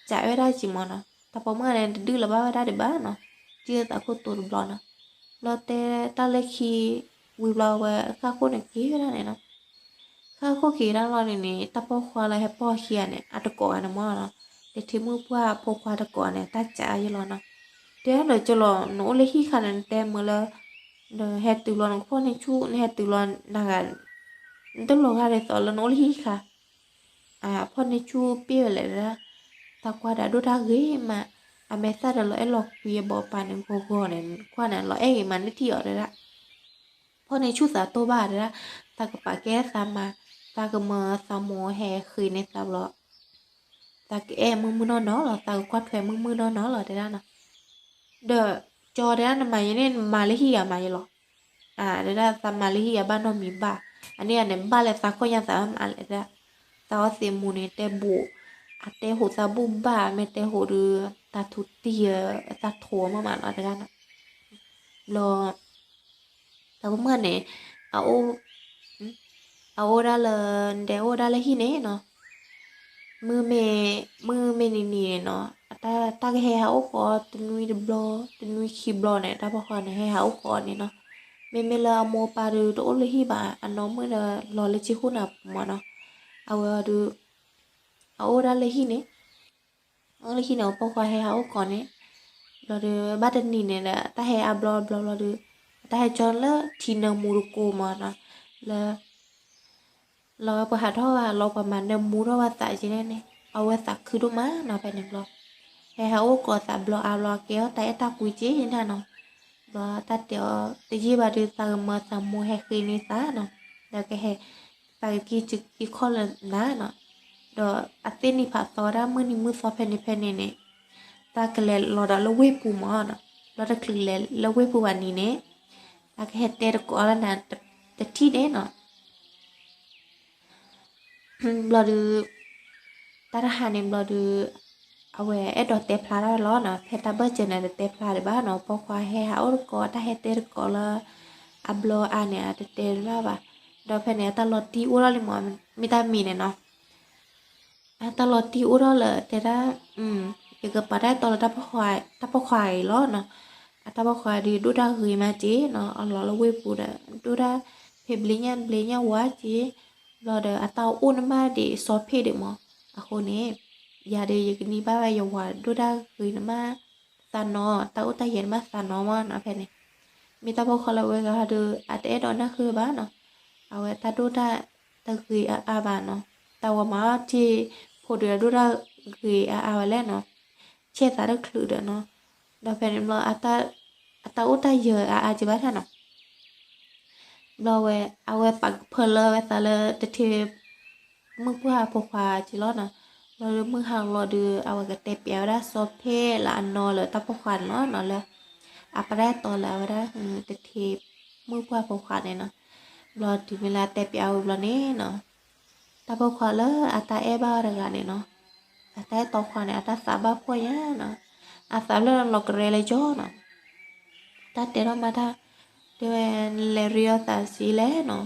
ကးဝဲဒၣ်က့မးနီၤ တၢ်ပိာ်မုၣ်န့ၣ် တဒုးလၢၤဘၣ်ဝဲဒၣ်ဒံးဘၣ်နီၤ ကံၣ်သးခိၣ်တိၤတဘျီနီၤ. ဘျီတဲတၢ်လၢခံ ဝံၤဘျီဝဲဃၣ်ခိၣ်န့ၣ်က့ၤဝဲဒၣ်န့ၣ်နီၤ. ဃၣ်ခိၣ်က့ၤဒၣ်လီၤန့ၣ်န့ၣ် တၢ်ပိာ်ခွါလၢဟဲပိာ်ခံဂၤန့ၣ် အတကိးဂၤန့ၣ်မးနီၤ တထံမုၣ်ပှၢ်အဖိခွါတကိးဂၤန့ၣ် တၢ်ကးယဲလီၤနီၤ. တဲဒၣ်ဒီးကလီၤ နအိၣ်လၢဟံၣ်ခါန့ၣ် နတဲမုာ်လၢ နဟဲတုၤလီၤနကဖီၣ်န့ၢ်ဆူၣ် နဟဲတုၤလီၤနဂၤ နတလီၤဂာ်ဒ်သိးလၢနအိၣ်လၢဟံၣ်ခါ အဖီၣ်န့ၢ်ဆူၣ်ပ့ၢ်ဝဲလဲၣ်ဒၣ်. သးကွၢ်ဒီးဒိၣ်တၢ်ဂ့ၤမး အမဲာ်သၣ်ဒီးလီၤအဲၢၣ်လီၤကွံအဘီပာ်န့ၣ်ဂီၤဂီၤန့ၣ် ကွၢ်န့ၣ် လီၤအဲၣ်ဂ့ၤမး နထံၣ်အီၤဒၣ်. ဖီၣ်န့ၢ်ဆူၣ်သးတိၢ်ဘၣ်ဒၣ် သးကပာ်ကဲသးမၤ သးကမၤသးမိၢ်ဟဲဃ့န့ၢ်သးဘျီ သးကအဲၣ်မုာ်မုာ်နီၢ်နီၢ်လီၤ သးကကွၢ်ထွဲမုာ်မုာ်နီၢ်နီၢ်လီၤတဲဒၣ်နီၤ. ဒီးကၠီတဲဒၣ် နမၤယဲန့ၣ် နမၤလၢဟံၣ်ဂၤမၤယဲလီၤ. တဲဒၣ်သးမၤလၢဟံၣ်ဂၤဘၣ်နီတမံၤဘၣ်. အန့ၣ်ဂၤန့ၣ် ဘၣ်လဲၤသးခိၣ်ညါသးမးလဲၣ်ဒၣ်. သးအီသံးမူၤန့ၣ် တဲဘူး အတဲဟူးသးဘူးဘၣ် မ့ၢ်တဲဟူးဒီး သးထူးတံၢ် သးထူးမးမးလီၤတဲဒၣ်နီၤ. ဘျီ တၢ်ပိာ်မုၣ်န့ၣ် အအိၣ် အအိၣ်ဒၣ်လၢ ဒဲအိၣ်ဒၣ်လၢဟံၣ်န့ၣ်နီၤ မုၢ်မ့ၢ် မုၢ်မ့ၢ်နံၤနံၤန့ၣ်နီၤ တၢ်ကဟဲဟးအိၣ်ဃီတနွံတဘျီ တနွံခံဘျီန့ၣ် တၢ်ပိာ်ခွါန့ၣ် ဟဲဟးအိၣ်ဃီန့ၣ်နီၤ. မ့မ့ၢ်လၢအမိၢ်ပၢ်ဒီးတအိၣ်လၢဟံၣ်ဘၣ် အနီၢ်မုၣ်ဒီးလီၤလၢကံၢ်ဃူနၢ်ပူၤမးနီၤ. အဝဲဒီး အအိၣ်ဒၣ်လၢဟံၣ်န့ၣ် အအိၣ်လၢဟံၣ်န့ၣ် အပိာ်ခွါဟဲဟးအိၣ်ဃီန့ၣ် ဘျီဒီး ဘၣ်တနံၤန့ၣ်ဒီး တၢ်ဟဲအါဘျီဘျီဘျီဒီး တၢ်ဟဲကၠီလၢထံနၢမူတကိးမးနီၤ လၢ လီၤဝဲပှၤဟးထီၣ်ဝဲလီၤ ပှၤမၤနၢမူထီၣ်ဝဲသးက့န့ၣ်န့ၣ် အဝဲသးခုဒိၣ်မးနီၤ ဖဲန့ၣ်ဘျီ ဟဲဟးအိၣ်ဃီသးဘျီအါဘျီ ကဲထီၣ်တၢ်အဲၣ်တၢ်ကွံက့နၤနီၤ. ဘျီတၢ်တဲအီၤ တယံာ်ဘၣ်ဒီး သးကမၤသးမိၢ်ဟဲဃ့န့ၢ်သးနီၤ ဒီးကဟဲ သးကကံၢ်ခီၣ်လၢနၤနီၤ. ဒီးအသ့ၣ်နံၤဖးသီဝဲဒၣ် မုၢ်နံၤမုၢ်သီဖဲန့ၣ်ဖဲန့ၣ်န့ၣ် သးကလဲၤလီၤဒီးလၢဝ့ၢ်ပူၤမးနီၤ. ဘျီတချုးလဲၤလၢဝ့ၢ်ပူၤဘၣ်နံၤန့ၣ် သးကဟဲတဲတကိးလၢနၤတထံၣ်န့ၣ်နီၤ. ဘျီဒီး တၢ်တဟါန့ၣ်ဘျီဒီး အဝဲအဲၣ်ဒိးတဲဖျါထီၣ်ဝဲလီၤနီၤ. ဖဲတၢ်ဘၢၣ်စၢၤန့ၣ် တတဲဖျါဒံးဘၣ်နီၤ. ပိာ်ခွါဟဲဟးအိၣ်တကိး တၢ်ဟဲတဲတကိးလၢ အဘျီအါန့ၣ် အတတဲဘၣ်ဘၣ်. ဒီးဖဲန့ၣ် အတၢ်လီၤတံၢ်အိၣ်ထီၣ်လံမး မ့ၢ်တၢ်မံၤန့ၣ်နီၤ. အတၢ်လီၤတံၢ်အိၣ်ထီၣ်လၢတဲဒၣ် ယကပာ်တၢ်အဲၣ်တီလၢ တၢ်ပိာ်ခွါအံၤလီၤနီၤ. အတၢ်ပိာ်ခွါဒီးဒိၣ်တၢ်ဂ့ၤမးက့နီၤ. အလီၤလၢဝ့ၢ်ပူၤဒီး ဒိၣ်တၢ်ဖံးဘျ့ညၣ်ဘျ့ညၣ်ဝါက့. ဘျီဒီးအတၢ်အိၣ်န့ၣ်မးဒံးစီၤဖ့ဒံးမး. အဃိန့ၣ် ယၤဒီးယကနံၤဘၣ်ဝဲယဝၤဒိၣ်တၢ်ဂ့ၤန့ၣ်မး သးနီၤ တၢ်အိၣ်တၢ်ယၢၤန့ၣ်မးသးနီၤမးနီၤဖဲန့ၣ်. မ့ၢ်တၢ်ပိာ်ခွါလၢအဝဲဂၤဒီး အတအဲၣ်ဒိးနၢ်ဃုာ်ဘၣ်နီၤ. အဝဲတၢ်ဒိၣ်တၢ်တဂ့ၤအါအါဘၣ်နီၤ. တၢ်ဝဲမၤအီၣ်ထံဖိဒီးအဒိၣ်တၢ်ဂ့ၤအါအါဝဲလဲၣ်နီၤ. ဆဲးသးတချုးဒီးနီၤ. ဒီးဖဲန့ၣ်ဘျီ အတၢ်အိၣ်တၢ်ယၢၤအါအါက့ဘၣ်ထါနီၤ. ဘျီဝဲ အဝဲပာ်ကဖၢလၢဝဲသးလၢတထံ မုၣ်ပှၢ်ဖိခွါက့လီၤနီၤ. ဘျီဒီးမုၢ်ဟါလီၤဒီး အဝဲကတဲပျးဝဲဒၣ်စီၤဖ့လၢအနီၤလၢတၢ်ပိာ်ခွါန့ၣ်လီၤနီၤ လၢ အပာ်တၢ်အဲၣ်တီလၢအဝဲဒၣ် တထံ မုၣ်ပှၢ်ဖိခွါန့ၣ်နီၤ. ဘျီတုၤမ့ၢ်လၢအတဲပျးဝဲဘျီန့ၣ်နီၤ တၢ်ပိာ်ခွါလၢအတၢ်အဲၣ်ဘၣ်ဝဲတဂၤန့ၣ်နီၤ အတၢ်အဲၣ်တီခွါန့ၣ် အတၢ်သးဘၣ်ဖှီၣ်ညါနီၤ. အသးဖျၢၣ်လီၤကရဲလၢယီၤနီၤ. တၢ်တဲထီၣ်မးတၢ် တဲဝဲ နလဲၤရ့အီၤသးစ့လဲၣ်နီၤ.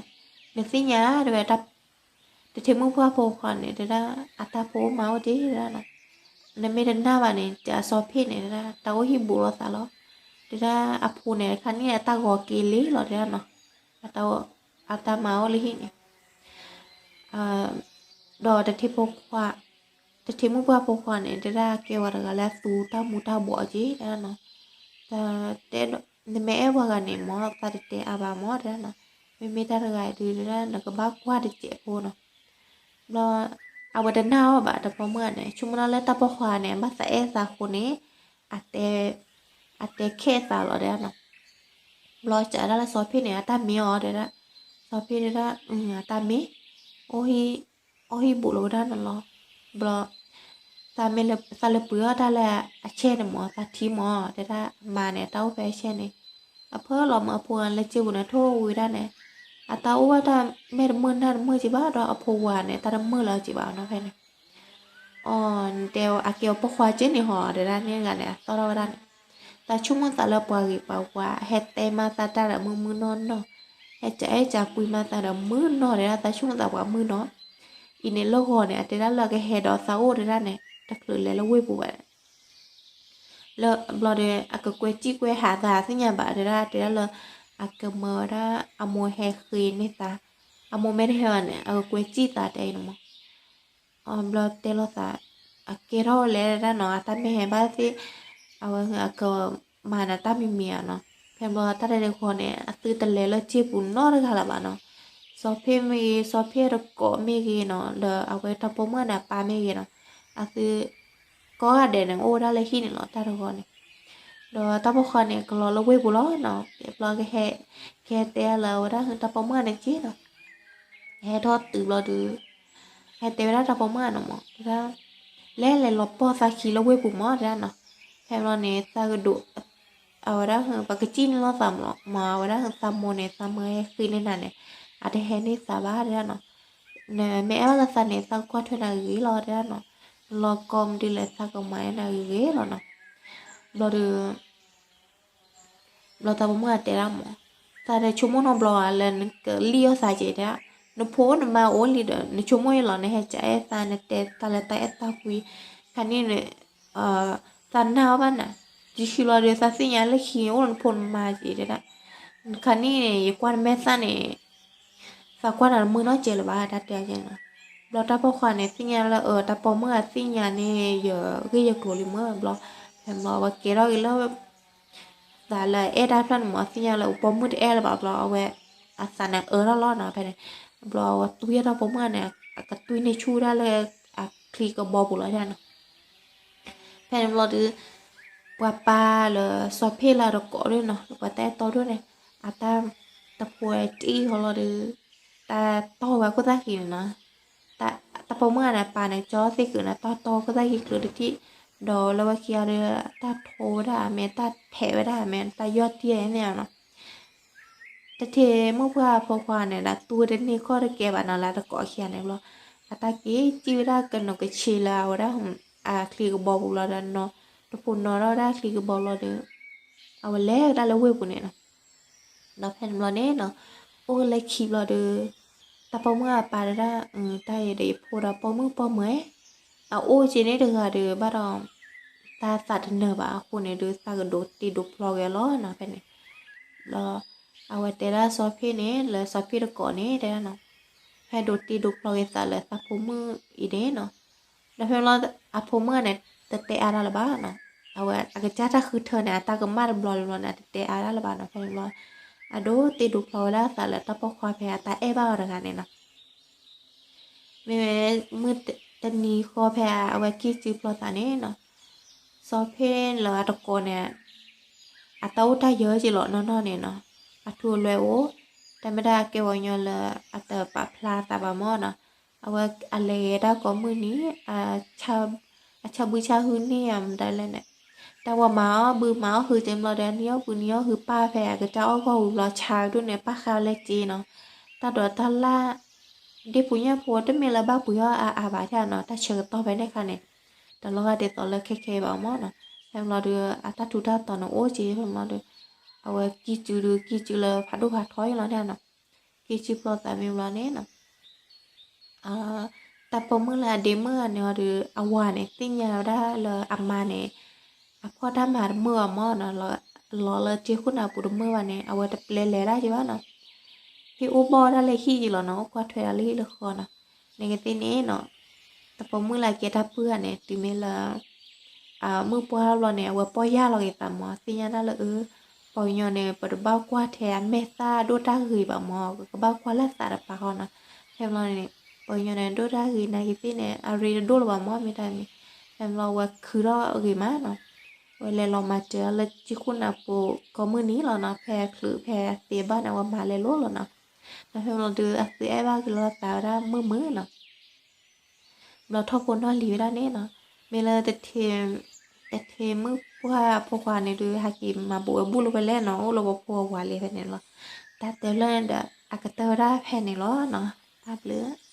နသ့ၣ်ညါတဲဝဲ တထံမုၣ်ပှၢ်ဖိခွါန့ၣ် တဲဒၣ် အတၢ်ဖိအိၣ်မါအိၣ်က့တဲဒၣ်နီၤ. နမ့ၢ်တနာ်ဘၣ်န့ၣ် တၢ်အစီၤဖ့န့ၣ် တဲဒၣ် တၢ်အိၣ်ဟံၣ်ဘူးလိာ်သးလီၤ. တဲဒၣ်အဖိန့ၣ် ခါန့ၣ်အတၢ်ဂီၤက့ၤလံလီၤတဲဒၣ်နီၤ. အတၢ်မါအိၣ်လၢဟံၣ်န့ၣ် ဒီးတထံဖိခွါ တထံမုၣ်ပှၢ်ဖိခွါန့ၣ် တဲဒၣ်ကဲဝဲတဂၤလၢအသူတၢ်မူတၢ်ဘှီးက့တဲဒၣ်နီၤ. တၢ်တဲ နမ့ၢ်အဲၣ်ပှၤဂၤန့ၣ်မ့ၢ် သးတတဲအါဘၣ်မ့ၢ်တဲဒၣ်နီၤ. မ့မ့ၢ်တၢ်တဂၤအံၤဒုးတဲဒၣ် နကဘၣ်ကွၢ်တစဲးဖိနီၤ. ဘျီ အဝဲတနာ်အီၤဘၣ် တၢ်ပိာ်မုၣ်န့ၣ် ဆိကမိၣ်ဒၣ်လၢတၢ်ပိာ်ခွါန့ၣ် ဘၣ်သးအဲၣ်သးအဃိန့ၣ် အတဲ အတဲခဲသးလီၤတဲဒၣ်နီၤ. ဘျီစံးဒၣ်လၢစီၤဖ့န့ၣ် အတၢ်မ့ၢ်အီၤတဲဒၣ် စီၤဖ့တဲဒၣ် အတၢ်မ့ၢ် အိၣ်ဟံၣ်ဘူးလိာ်ဝဲဒၣ်န့ၣ်လီၤ. ဘျီ သးလဲၤပှ့ၤအီၣ်တၢ်လၢအဆဲန့ၣ်မး သးထံၣ်မး တဲဒၣ်အမါန့ၣ် အတၢ်အိၣ်ဖဲအဆဲန့ၣ်, အဖၢလီၤမး အဖိလၢစ့ပူၤန့ၣ် ထိၣ်ဝံၤဒၣ်န့ၣ်, အတၢ်အိၣ်ဘၣ်တၢ်မဲာ်တမုာ်နၢ်တမုာ်က့ဘၣ်ဒီး အဖိဝၤန့ၣ် တၢ်တမုာ်လၢၤက့ဘၣ်နီၤဖဲန့ၣ် အီၤ နတဲအကဲအီၤပိာ်ခွါက့န့ၣ်ဟီ တဲဒၣ်န့ၣ်တဂၤန့ၣ် အသီၣ်ထီၣ်ဝဲဒၣ်န့ၣ်, သးဆိကမိၣ်သးလၢပှၤဂ့ၤပှၤဝါ ဟဲတဲမၤသးတၢ်ဒီးမုၢ်မုၢ်နီၢ်နီၢ်, ဟဲကအဲၣ်ကပှံၤမၤသးဒီးမုၢ်နီၢ် တဲဒၣ်သးဆိကမိၣ်သးပှၤမုၢ်နီၢ်, အံၤန့ၣ်လၢဂီၤန့ၣ် အတဲဒၣ်လၢအကဟဲဒီးသးအိၣ်တဲဒၣ်န့ၣ် တချုးလဲၤလၢဝ့ၢ်ပူၤဘၣ် လၢဘျီဒီး အကကွဲးစံၣ်ကွဲးဟးသးသ့ၣ်ညါဘၣ်တဲဒၣ် တဲဒၣ်လၢ အကမၢဝဲဒၣ် အမိၢ်ဟဲဃ့န့ၢ်သး, အမိၢ်မ့ၢ်တဟဲဘၣ်န့ၣ် အကကွဲးစံၣ်သးတဲအံၤန့ၣ်မး, အဘျီတဲလိာ်သး, အကဲထီၣ်ဝဲလဲၣ်တဲဒၣ်နီၤ အတၢ်မ့ၢ်ဟဲဘၣ်သ့ၣ်, အဝဲအကမၤနၤတၢ်မံၤမံၤဧါနီၤ, ဖဲဘျီတၢ်တဲတခီန့ၣ် အသုတလဲၤလၢစ့ပူၤနီတဂၤလၢၤဘၣ်နီၤ, စီၤဖ့မ့ၢ်ဂ့ၤ စီၤဖ့အတကိးမ့ၢ်ဂ့ၤနီၤ ဒီးအဝဲတၢ်ပိာ်မုၣ်န့ၣ် အပၢ်မ့ၢ်ဂ့ၤနီၤ, အသု ကိးဂၤဒဲးန့ၣ် အိၣ်ဝဲဒၣ်လၢဟံၣ်န့ၣ်လီၤ တၢ်တဂီၤန့ၣ်, ဒီးတၢ်ပိာ်ခွါန့ၣ် ကလီၤလၢဝ့ၢ်ပူၤလီၤနီၤ, ဘျီကဟဲ, ကဟဲတဲလၢအဝဲဒၣ်တၢ်ပိာ်မုၣ်န့ၣ်က့နီၤ, ဟဲထီၣ်တုၤဘျီဒီး, ဟဲတဲဝဲဒၣ်တၢ်ပိာ်မုၣ်န့ၣ်မး တဲဒၣ်, လဲၤလဲၤလီၤပီၢ်သးခံလၢဝ့ၢ်ပူၤမး တဲဒၣ်နီၤ, ဖဲဘျီန့ၣ် သးကဒိး အဝဲဒၣ် ပှၤကစံၣ်န့ၢ်လိာ်သးမး မး အဝဲဒၣ်သးမိၢ်န့ၣ် သးမၢဟဲဃ့န့ၢ်နၤန့ၣ်, အတဟဲန့ၢ်သးဘၣ်တဲဒၣ်နီၤ, နမ့ၢ်အဲၣ်ဘၣ်လၢသးန့ၣ် သးကကွၢ်ထွဲနၤဂ့ၤဂ့ၤလီၤတဲဒၣ်နီၤ, နလီၤကီမဒုလဲၣ် သးကမၤအဲၣ်နၤဂ့ၤဂ့ၤလီၤနီၤ, ဘျီဒီး ဘျီတၢ်ပိာ်မုၣ်အတဲဒၣ်မး, သးတဆိကမိၣ်နီတဘျီဧါ လၢနကလံၣ်အီၣ်သးက့တဲဒၣ်, နဖိနမါအိၣ်လံဒီး နဆိကမိၣ်အလီၤ နဟဲကအဲၣ်သး နတဲသးလၢတၢ်အဲၣ်တၢ်ကွံ, ခါန့ၣ်န့ၣ်, သးနာ်အီၤဘၣ်နၤ, ယခံဘျီဒီး သးသ့ၣ်ညါလၢခံအိၣ်နဖိနမါက့တဲဒၣ်, ခါန့ၣ်န့ၣ် ယကွၢ်နမဲာ်သၣ်န့ၣ် သးကွၢ်နၤတမုာ်နီတစဲးလၢၤဘၣ် တၢ်တဲအီၤကဲနီၤ, ဘျီတၢ်ပိာ်ခွါန့ၣ် သ့ၣ်ညါလၢအၢ တၢ်ပိာ်မုၣ်အသ့ၣ်ညါန့ၣ် ယဂ့ၢ်ယကျိၤလံမး ဘျီ, ဖဲဘျီအဝဲကဲထီၣ်က့ၤလၢ သးလၢအအဲၣ်တၢ်ဖျၢၣ်န့ၣ်မး သ့ၣ်ညါလၢအပိာ်မုၣ်တအဲၣ်လၢၤဘၣ်ဘျီ အဝဲ အသးန့ၣ်အၢထီၣ်လီၤနီၤ ဖဲန့ၣ်, ဘျီအဝဲတွံၢ်တၢ်ပိာ်မုၣ်န့ၣ် အကတွံၢ်န့ၢ်ဆူၣ်ဒၣ်လၢ အချံကဘီပူၤလီၤနီၤ ဖဲန့ၣ်ဘျီဒီး ပှၤပၢ်လၢစီၤဖ့ၣ်လၢအတကိးဒၣ်နီၤ လၢပှၤတၢ်အဲၣ်တီဒိၣ်န့ၣ် အတၢ်တဖိတံၢ်ဃီလီၤဒီး တၢ်တီၢ်ဝဲခိၣ်သၣ်ဃံန့ၣ်နီၤ, တၢ်ပိာ်မုၣ်န့ၣ် ပၢ်န့ၣ် ကၠီသ့ၣ်ကုာ်န့ၣ် တၢ်တီၢ်ခိၣ်သၣ်ဃံချုးတထံၣ်, ဒီးလၢဝဲခံဂၤဒီး တၢ်ထိဝဲဒၣ်အမဲာ် တၢ်ဖဲးဝဲဒၣ်အမဲာ် တၢ်ယီၢ်တံၢ်န့ၣ်နီၤ တထံၣ်မိၢ်ပှၢ်ဖိခွါန့ၣ်ဒီး တူၢ်တန့ၢ်ခီၣ်တကဲဘၣ်နီၤ လၢတကိးခံဂၤန့ၣ်ဘျီ, အတၢ်က့ၤစံၣ်ဝဲဒၣ်ကနိးကဆံးလၢအဝဲဒၣ် အချံကဘီပူၤလီၤဒီး တဖိနီၤထီၣ်ဝဲဒၣ်ချံကဘီလီၤဒီး အဝဲလဲၤဝဲဒၣ်လၢဝ့ၢ်ပူၤန့ၣ်နီၤ ဒီးဖဲန့ၣ်ဘျီန့ၣ်နီၤ, အိၣ်လၢခံဘျီဒီး တၢ်ပိာ်မုၣ်အပၢ်တဲဒၣ်, တၢ်အံၤဒီးယဖိဒီးပိာ်မုၣ်ပိာ်မုၣ်, အအိၣ်က့ၤန့ၣ်တဂၤဒီးဘၣ်ဒီး တၢ်သးတနၢၤဘၣ်အဃိန့ၣ်ဒီး သးကဒိးတ့ဒိးဖျီက့ၤလီၤနီၤ ဖဲန့ၣ်, ဒီးအဝဲတဲဒၣ်စီၤဖ့ၣ်န့ၣ် လၢစီၤဖ့ၣ်တကိးန့ၣ်တဲဒၣ်နီၤ, ဟဲဒိးတ့ဒိးဖျီက့ၤသးလၢသးဖိမုၣ်အံၤန့ၣ်နီၤ, ဒီးဖဲဘျီ အဖိမုၣ်န့ၣ် တတဲအါတၢ်လၢၤဘၣ်နီၤ, အဝဲအကစၢ်တၢ်ဃုထၢန့ၣ် အတၢ်ကမၣ်တဘျီတဘျီန့ၣ် အတတဲအါတၢ်လၢၤဘၣ်နီၤ ဖဲန့ၣ်ဘျီ, အဒိးတ့ဒိးဖျီဝဲဒၣ်သးလၢတၢ်ပိာ်ခွါဖဲအတၢ်အဲၣ်ဘၣ်အီၤတဂၤန့ၣ်နီၤ မ့မ့ၢ်မုၢ်တနံၤဃီဖဲ အဝဲကံၢ်စုဖျီသးန့ၣ်နီၤ, စီၤဖ့ၣ်လၢအတကိးန့ၣ် အတၢ်အိၣ်တၢ်ယၢၤက့ၤလီၤနီၢ်နီၢ်န့ၣ်နီၤ, အထူအလွဲအိၣ်, တၢ်မ့ၢ်ဒၣ်ကဲပှၤကညီလၢအတပာ်ဖျါသးဘၣ်မးနီၤ, အဝဲအလဲၤတၢ်ကိးမုၢ်နံၤ အဆၣ်ဘုဆၣ်ဟုန့ၢ်အမတၤလဲၣ်န့ၣ်, တၢ်ဝဲမၤအီၣ်ဘုမၤအီၣ်ဟုက့ၤဘျီဒီး နံၤအီၣ်ဘုနံၤအီၣ်ဟုပၢ်ဖဲအကစၢ်အီၣ်ဂီၢ်ဝံၤဘျီ ဆါဒိၣ်န့ၣ် ပၢ်ဃါဝဲလၢက့နီၤ, တၢ်ဒိးတၢ်လၢ် ဒ့ပူၤညၣ်ဖိတမ့ၢ်လၢဘၣ်ပှ့ၤအီၣ်အါအါဘၣ်နီၤ, တၢ်ဆၢကတီၢ်ဖဲန့ၣ်အခါန့ၣ် တလီၤဂာ်ဒ်သိးလၢခဲခဲဘၣ်မးနီၤ, ဖဲဘျီဒီး အတၢ်ထူးတၢ်တီၤန့ၣ်အိၣ်က့ၤဖဲဘျီဒီး အဝဲကံၢ်စုဒီးကံၢ်စုလၢဖးဒိၣ်ဖးထီအံၤလီၤန့ၣ်နီၤ, ကံၢ်စုဖျီသးမ့ၢ်ဘျီန့ၣ်နီၤ တၢ်ပိာ်မုၣ်လၢအဒ့မုၣ်ဂၤန့ၣ်အီၤဒီး အဝၤန့ၣ် သ့ၣ်ညါဝဲဒၣ်လၢအမါန့ၣ် အဖီၣ်တၢ်မၤတမုာ်ဘၣ်မးနီၤ, လီၤလၢစ့ခိၣ်နၢ်ပူၤတမုာ်ဘၣ်န့ၣ် အဝဲတပျဲလဲၤဒၣ်က့ၤဘၣ်နီၤ, ဟ့ၣ်အိၣ်ဘီၣ်ဒၣ်လၢဟံၣ်က့ၤလီၤနီၤ, အိၣ်ကွၢ်ထွဲဒၣ်လၢဟံၣ်လၢဃီနီၤ, နကသ့ၣ်န့ၣ်နီၤ, တၢ်ပိာ်မုၣ်လၢအကဲတၢ်ပုၢ်ဂၤန့ၣ် တုၤမ့ၢ်လၢ မုၢ်ပှၢ်ထီၣ်ဘျီန့ၣ် အဝဲပီၢ်ယၢ်လီၤက့ၤသးမး, သ့ၣ်ညါဒၣ်လၢအ ပှၤကညီန့ၣ် ပတဘၣ်ကွၢ်ထဲအမဲာ်သၣ်ဒိၣ်တၢ်ဂ့ၤဘၣ်မး, ကဘၣ်ကွၢ်လၢသးတပၤဃီနီၤ, ဖဲဘျီန့ၣ် ပှၤကညီန့ၣ် ဒိၣ်တၢ်ဂ့ၤနာ်က့ၤသ့ၣ်န့ၣ် အရ့တဒိၣ်လၢၤဘၣ်မး မ့ၢ်တၢ်န့ၣ်, ဖဲဘျီဝဲခုထီၣ်ဂ့ၤမးနီၤ, ဝဲလဲၤလီၤမၤစၢၤလၢစ့ခိၣ်နၢ်ပူၤကိးမုၢ်နံၤလီၤနီၤ, ဖဲအချုးဖဲအသ့ဘၣ်န့ၣ် အဝဲမၤလဲၤလိၤလီၤနီၤ, ဒီးဖဲဘျီဒီး အသုအဲၣ်ဘၣ်က့ၤလီၤသးဝဲဒၣ်မုာ်မုာ်နီၤ ဘျီထီၣ်ဖိနီၢ်လံၤဝဲဒၣ်န့ၣ်နီၤ, မ့ၢ်လၢ တထံၣ်မုၣ်ပှၢ်ဖိခွါန့ၣ်ဒုး ဟဲက့ၤမၤဘူးဝဲဘူၣ်လၢဝဲလဲၣ်နီၤ, အိၣ်လၢပဖိအဝၤလံဖဲန့ၣ်လီၤ. တၢ်တဲဖျၢၣ်န့ၣ်ဒီး အကတၢၢ်ဝဲဒၣ်ဖဲန့ၣ်လီၤနီၤ. တၢ်ဘျုး